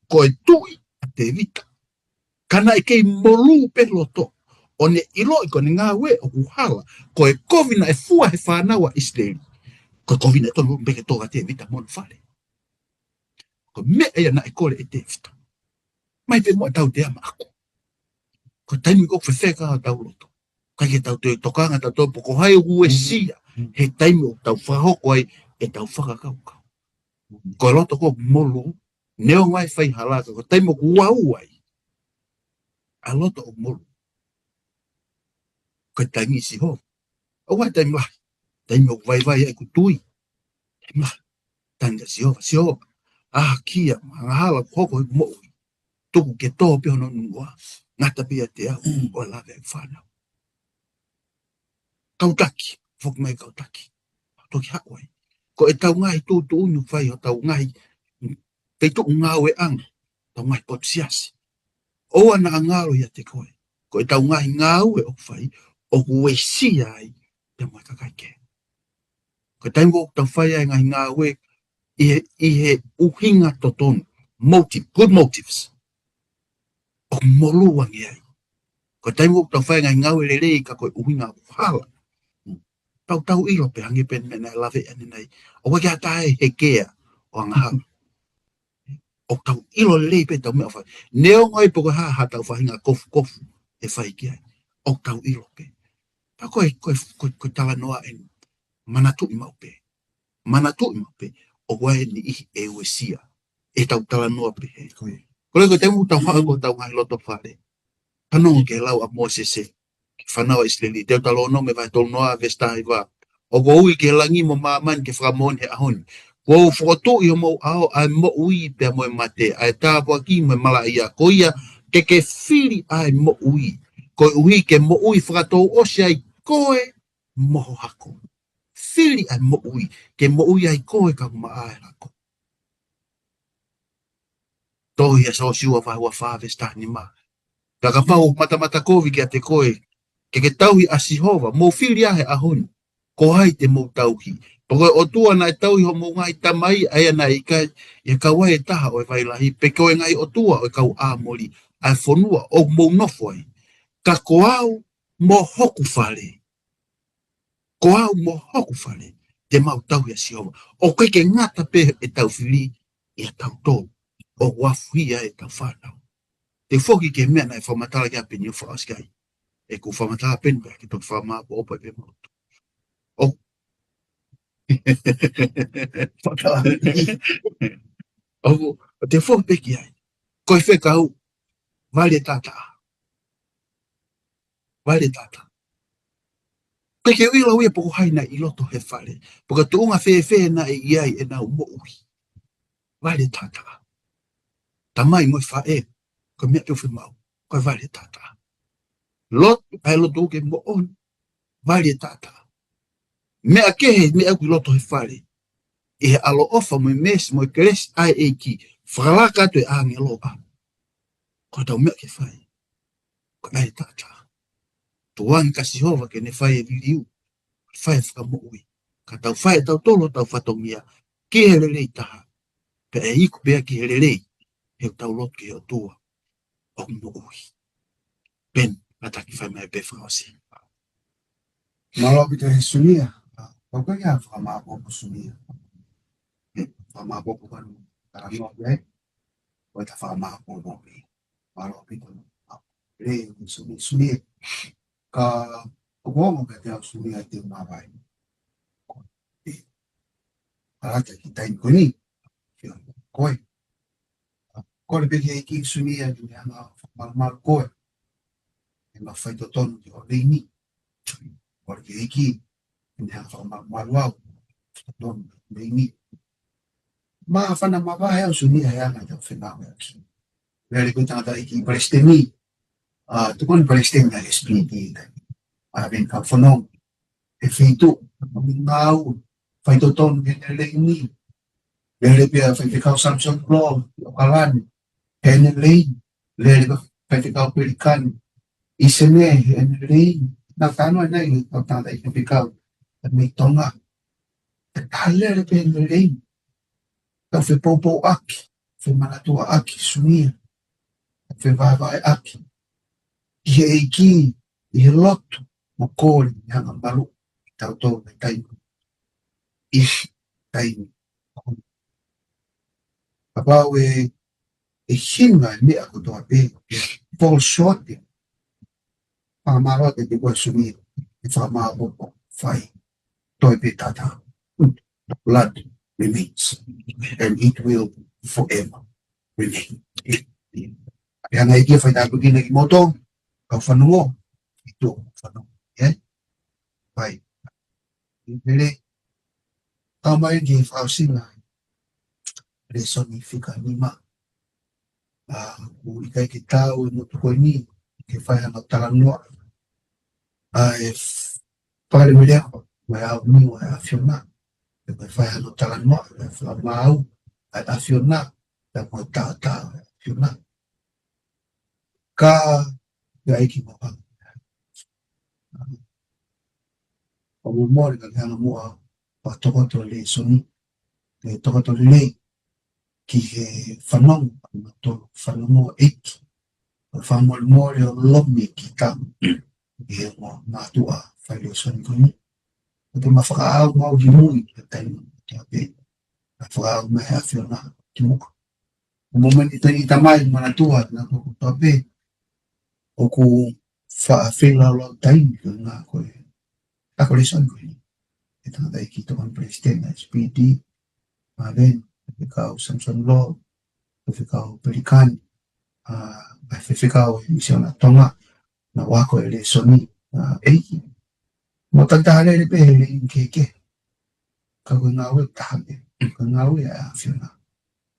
Ko e tui ʻa Tēvita, ka naʻe kei molū pē loto, ʻo ne ʻiloʻi ko ʻene ngāue ʻoku hala, ko e kovi naʻe fua he fānau ʻa ʻIsileli. Ko e kovi naʻe tonu pē ke tō ʻa Tēvita mo hono fale. Ko e meʻa ia naʻe kole ʻe Tēvita. Mai pē mo ʻetau tea maʻaku. Ko e taimi ko ē ʻoku fefeka ʻetau loto, ʻikai ke tau toe tokanga tautolu pe ko hai ʻoku uesia he taimi ʻoku tau fakahoko ai ʻetau fakakaukau. Ko e loto ko ē ʻoku molu, neongo e faihala ka ko e taimi ʻoku uau ai, ʻa e loto ʻoku molu. Ko e tangi Sihova. ʻOku ʻi ai e taimi lahi, taimi ʻoku vaivai ai ʻeku tui. Taimi lahi, tangi Sihova, Sihova, ʻaʻahi ʻa e angahala kuo hoko he moʻui. Tuku ke tō pē hono nunuʻa, ngata pē ʻiate au, ʻo lave ʻeku fānau. Kau taki, foki mai kau taki. Toki haʻu ai. Ko ʻetau ngaahi tuʻutuʻuni ʻoku fai, ʻo ʻetau ngaahi feituʻu ngāueʻanga, ʻetau ngaahi potu siasi. ʻOua naʻa ngalo ʻiate koe. Ko ʻetau ngaahi ngāue ʻoku fai, ʻoku uesia ai pea mo e kakai kehe. Ko e taimi ʻoku tau fai ai e ngaahi ngāue ʻi he, ʻi he ʻuhinga totonu, motive, good motives, ʻoku molu ange ai. Ko e taimi ʻoku tau fai e ngaahi ngāue lelei ka ko e ʻuhinga ʻoku hala, tau tau ʻilo pē hangē pē ko e meʻa naʻe lave ʻanenai. ʻOku ʻikai ke ʻi ai ha taha ʻe hekea ʻo angahala. ʻOku tau ʻilo lelei pē ʻetau meʻa ʻoku fai. Neongo ai pe ko e hā haʻatau faʻahinga kofukofu ʻe fai ki ai, ʻoku tau ʻilo pē. Pea ko e, ko e, ko e, ko e talanoa eni. Manatuʻi maʻu pē. Manatuʻi maʻu pē. ʻOku ʻi ai e niʻihi ʻe uesia ʻetau talanoa pehē. Ko ia. Ko e lea ko e taimi ʻoku tau haʻu ai ko ʻetau ngaahi loto fale. Fanongo ki he lau ʻa Mōsese ki he fānau ʻa ʻIsileli, Teutalōnome vahe tolu noa veesi taha hiva. ʻOku ou ui ki he langi mo māmani ke fakamoʻoni he ʻaho ni. Kuo u fokotuʻu ʻi homou ʻao ʻa e moʻui pea mo e mate, ʻa e tāpuaki mo e malaʻia. Ko ia ke ke fili ʻa e moʻui, koeʻuhi ke moʻui fakatouʻosi ai koe mo ho hako. Fili ʻa e moʻui, ke moʻui ai koe kae ʻumaʻā e hako. Tohi ʻa Siosiua vahe ua fā veesi taha nima. Ka kapau ʻoku matamata kovi kiate koe, ke ke tauhi ʻa Sihova, mou fili ia he ʻaho ni, ko hai te mou tauhi? Pe ko e ʻotua naʻe tauhi homou ngaahi tamai, ʻa ia naʻe ʻikai, ʻe kau ai e taha ʻo e vai lahi, pe ko e ngaahi ʻotua ʻo e kau ʻĀmoli, ʻa e fonua ʻoku mou nofo ai. Ka ko au mo hoku fale, ko au mo hoku fale, te mau tauhi ʻa Sihova. ʻOku ʻikai ke ngata pē ʻetau fili ʻia tautolu, ʻoku afuhi ai ʻetau fānau. Te u foki ki he meʻa naʻe fakamatala ki ai ʻa Peniua Fakaʻosi kai. ʻOku fakamatala pē ni pea ke toki fakamāʻopoʻopo pē mautolu. ʻO. Fakamatala. ʻOku, te u foki pē ki ai. Ko e fekau, vale taʻataʻa. Vale taʻataʻa. ʻIkai ke u ʻilo ia pe ko hai naʻe ʻi loto he fale, pe ko e tuʻunga fēfē naʻe ʻi ai ʻenau moʻui. Vale taʻataʻa. Tamai mo e faʻē, ko e meʻa pē ʻoku fiemaʻu, ko e vale taʻataʻa. Lotu, ʻa e lotu ke moʻoni, vale taʻataʻa. Meʻa kehe, meʻa ʻoku ʻi loto he fale, ʻi he ʻaloʻofa mo e meesi mo e kelesi ʻa e ʻEiki, fakalaka atu e ʻāngelo ʻa. Ko ʻetau meʻa ke fai, ko e vale taʻataʻa. Tuku ange kia Sihova ke ne fai e liliu, fai e fakamoʻui. Ka tau fai ʻe tautolu hotau fatongia ki he lelei taha, pea ʻe iku pē ia ki he lelei, he ʻoku tau lotu ki he ʻOtua ʻoku moʻui. Pea ʻe taki fai mai pē Fakaʻosi. Mālō ʻaupito Sunia. Kau kai ʻa e fakamāʻopoʻopo Sunia. Fakamāʻopoʻopo kanu. Talanoa pē. Ko e ta fakamāʻopoʻopo pē. Mālō ʻaupito. Lelei Sunia, Sunia. Ka ʻoku ongo pē te au Sunia te u mavahe. Ko e ʻalata ki he taimi ko eni. Ko e. Kole pē ki he ʻEiki Sunia ke ne hanga ʻo fakamalumalu koe. ʻE ma faitotonu ki ho leini. Kole ki he ʻEiki ke ne hanga ʻo fakamalumalu au. Faitotonu ki ho leini. Ma fana mavahe au Sunia he anga ʻetau fengāueʻaki. Lele ko e tangataʻeiki palesiteni. ʻA, tuku eni palesiteni ʻa e S P D. ʻA, pea kau fanongo he feituʻu, ngāue, faitotonu heʻene leini. Lele pē ʻa Faifekau Samson Loa, ʻi ʻAokalani, heʻene leini. Lele pē ʻa Faifekau Pelikani, ʻi Senē, heʻene leini. Naʻa tau talanoa ʻanenai, kau tangataʻeiki faifekau, ʻa mei Tonga. ʻE ka lele pē heʻene leini. Tau fepoupouaki, femanatuʻaʻaki Sunia, fevahevaheʻaki ʻi he ʻEiki, ʻi he lotu, mo kole, ʻi he anga malu, ʻi tautolu ʻi he taimi. ʻi he taimi. Kapau ʻe, ʻe hinga e meʻa kotoa pē, ʻe fall short ia. Fakamālō atu ki he ʻEiki ʻi he sumi, ʻe fakamālō ʻo fai. Toe pē tata. The blood remains. And it will forever remain. ʻE hanga ʻe he ʻEiki ʻo faitāpuekina kimoutolu, kau fanongo, ʻi tuʻa fanongo. ʻE? Fai. ʻI he lele, kau mai ki he fakaʻosinga. Lēsoni fika nima. ʻA, ʻoku ʻikai ke tau e motu ko eni, ke fai hano talanoa. ʻA, e f-, pale mele ako, mai au ni wa e ʻAfiona. Ke fai hano talanoa, e fakamāu, ʻa e ʻAfiona, ʻa e mo tātā, ʻa e ʻAfiona. Ka, ʻikai ke mau hanga. ʻOku mole ka ke hanga muʻa, ʻo tokoto lēsoni, ke tokoto lelei, ki he fanongo, ʻa e motu fanongo ʻEiki. ʻO fakamolemole ʻo lomi ki tamu, ʻi he mo mātuʻa fai lēsoni ko eni. ʻO te ma fakaʻau mau ki mui, ki he taimi kotoa pē. ʻA fakaʻau mai ʻa e ʻAfiona ki muka. ʻO mo mani tani tamai manatua, na ko kotoa pē. ʻOku faʻa feilaulau taimi ko e ngā ko e. ʻA ko lēsoni ko eni. ʻE tangataʻeiki tokoni palesiteni ʻa e S P D, Marvin, Faifekau Samson Law, Faifekau Pelikani, ʻa, ʻa e Faifekau ʻi he Misiona Tonga, na wa ko e lēsoni, ʻa, ʻEiki. Mo takitaha lele pē he lelei kehekehe. Ka ko e ngāue taha pē, ko e ngāue ʻa e ʻAfiona.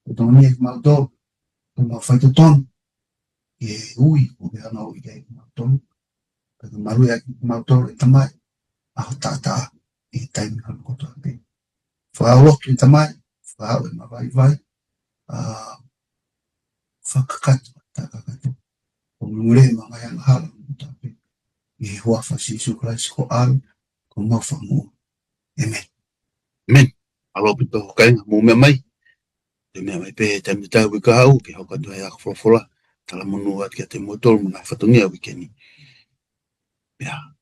Ko e tokoni ʻa kimautolu, ko e mau faitotonu, ʻi he ui, ko e hanga ui ʻa kimautolu. Ka ke maluʻi ʻa kimautolu ʻe Tamai, ʻa ho taʻataʻa, ʻi he taimi hano kotoa pē. Fakaʻau lotu ʻe Tamai, fakaʻau e mavaivai, ʻa, fakakakato, takakakato. ʻO mule ma mai angahala kotoa pē. ʻI he huafa ʻo Sīsū Kalaisi ko e ʻAlo, ko homau Fakamoʻui. ʻĒmeni. ʻĒmeni. ʻAlo pito hokainga mo meʻa mai. Te meʻa mai pē taimi tau i ka au, ke hoko atu ai ʻa e ako folofola. Talamonū atu kiate kimoutolu mo e ngaahi fatongia ʻo e uike ni. ʻIa,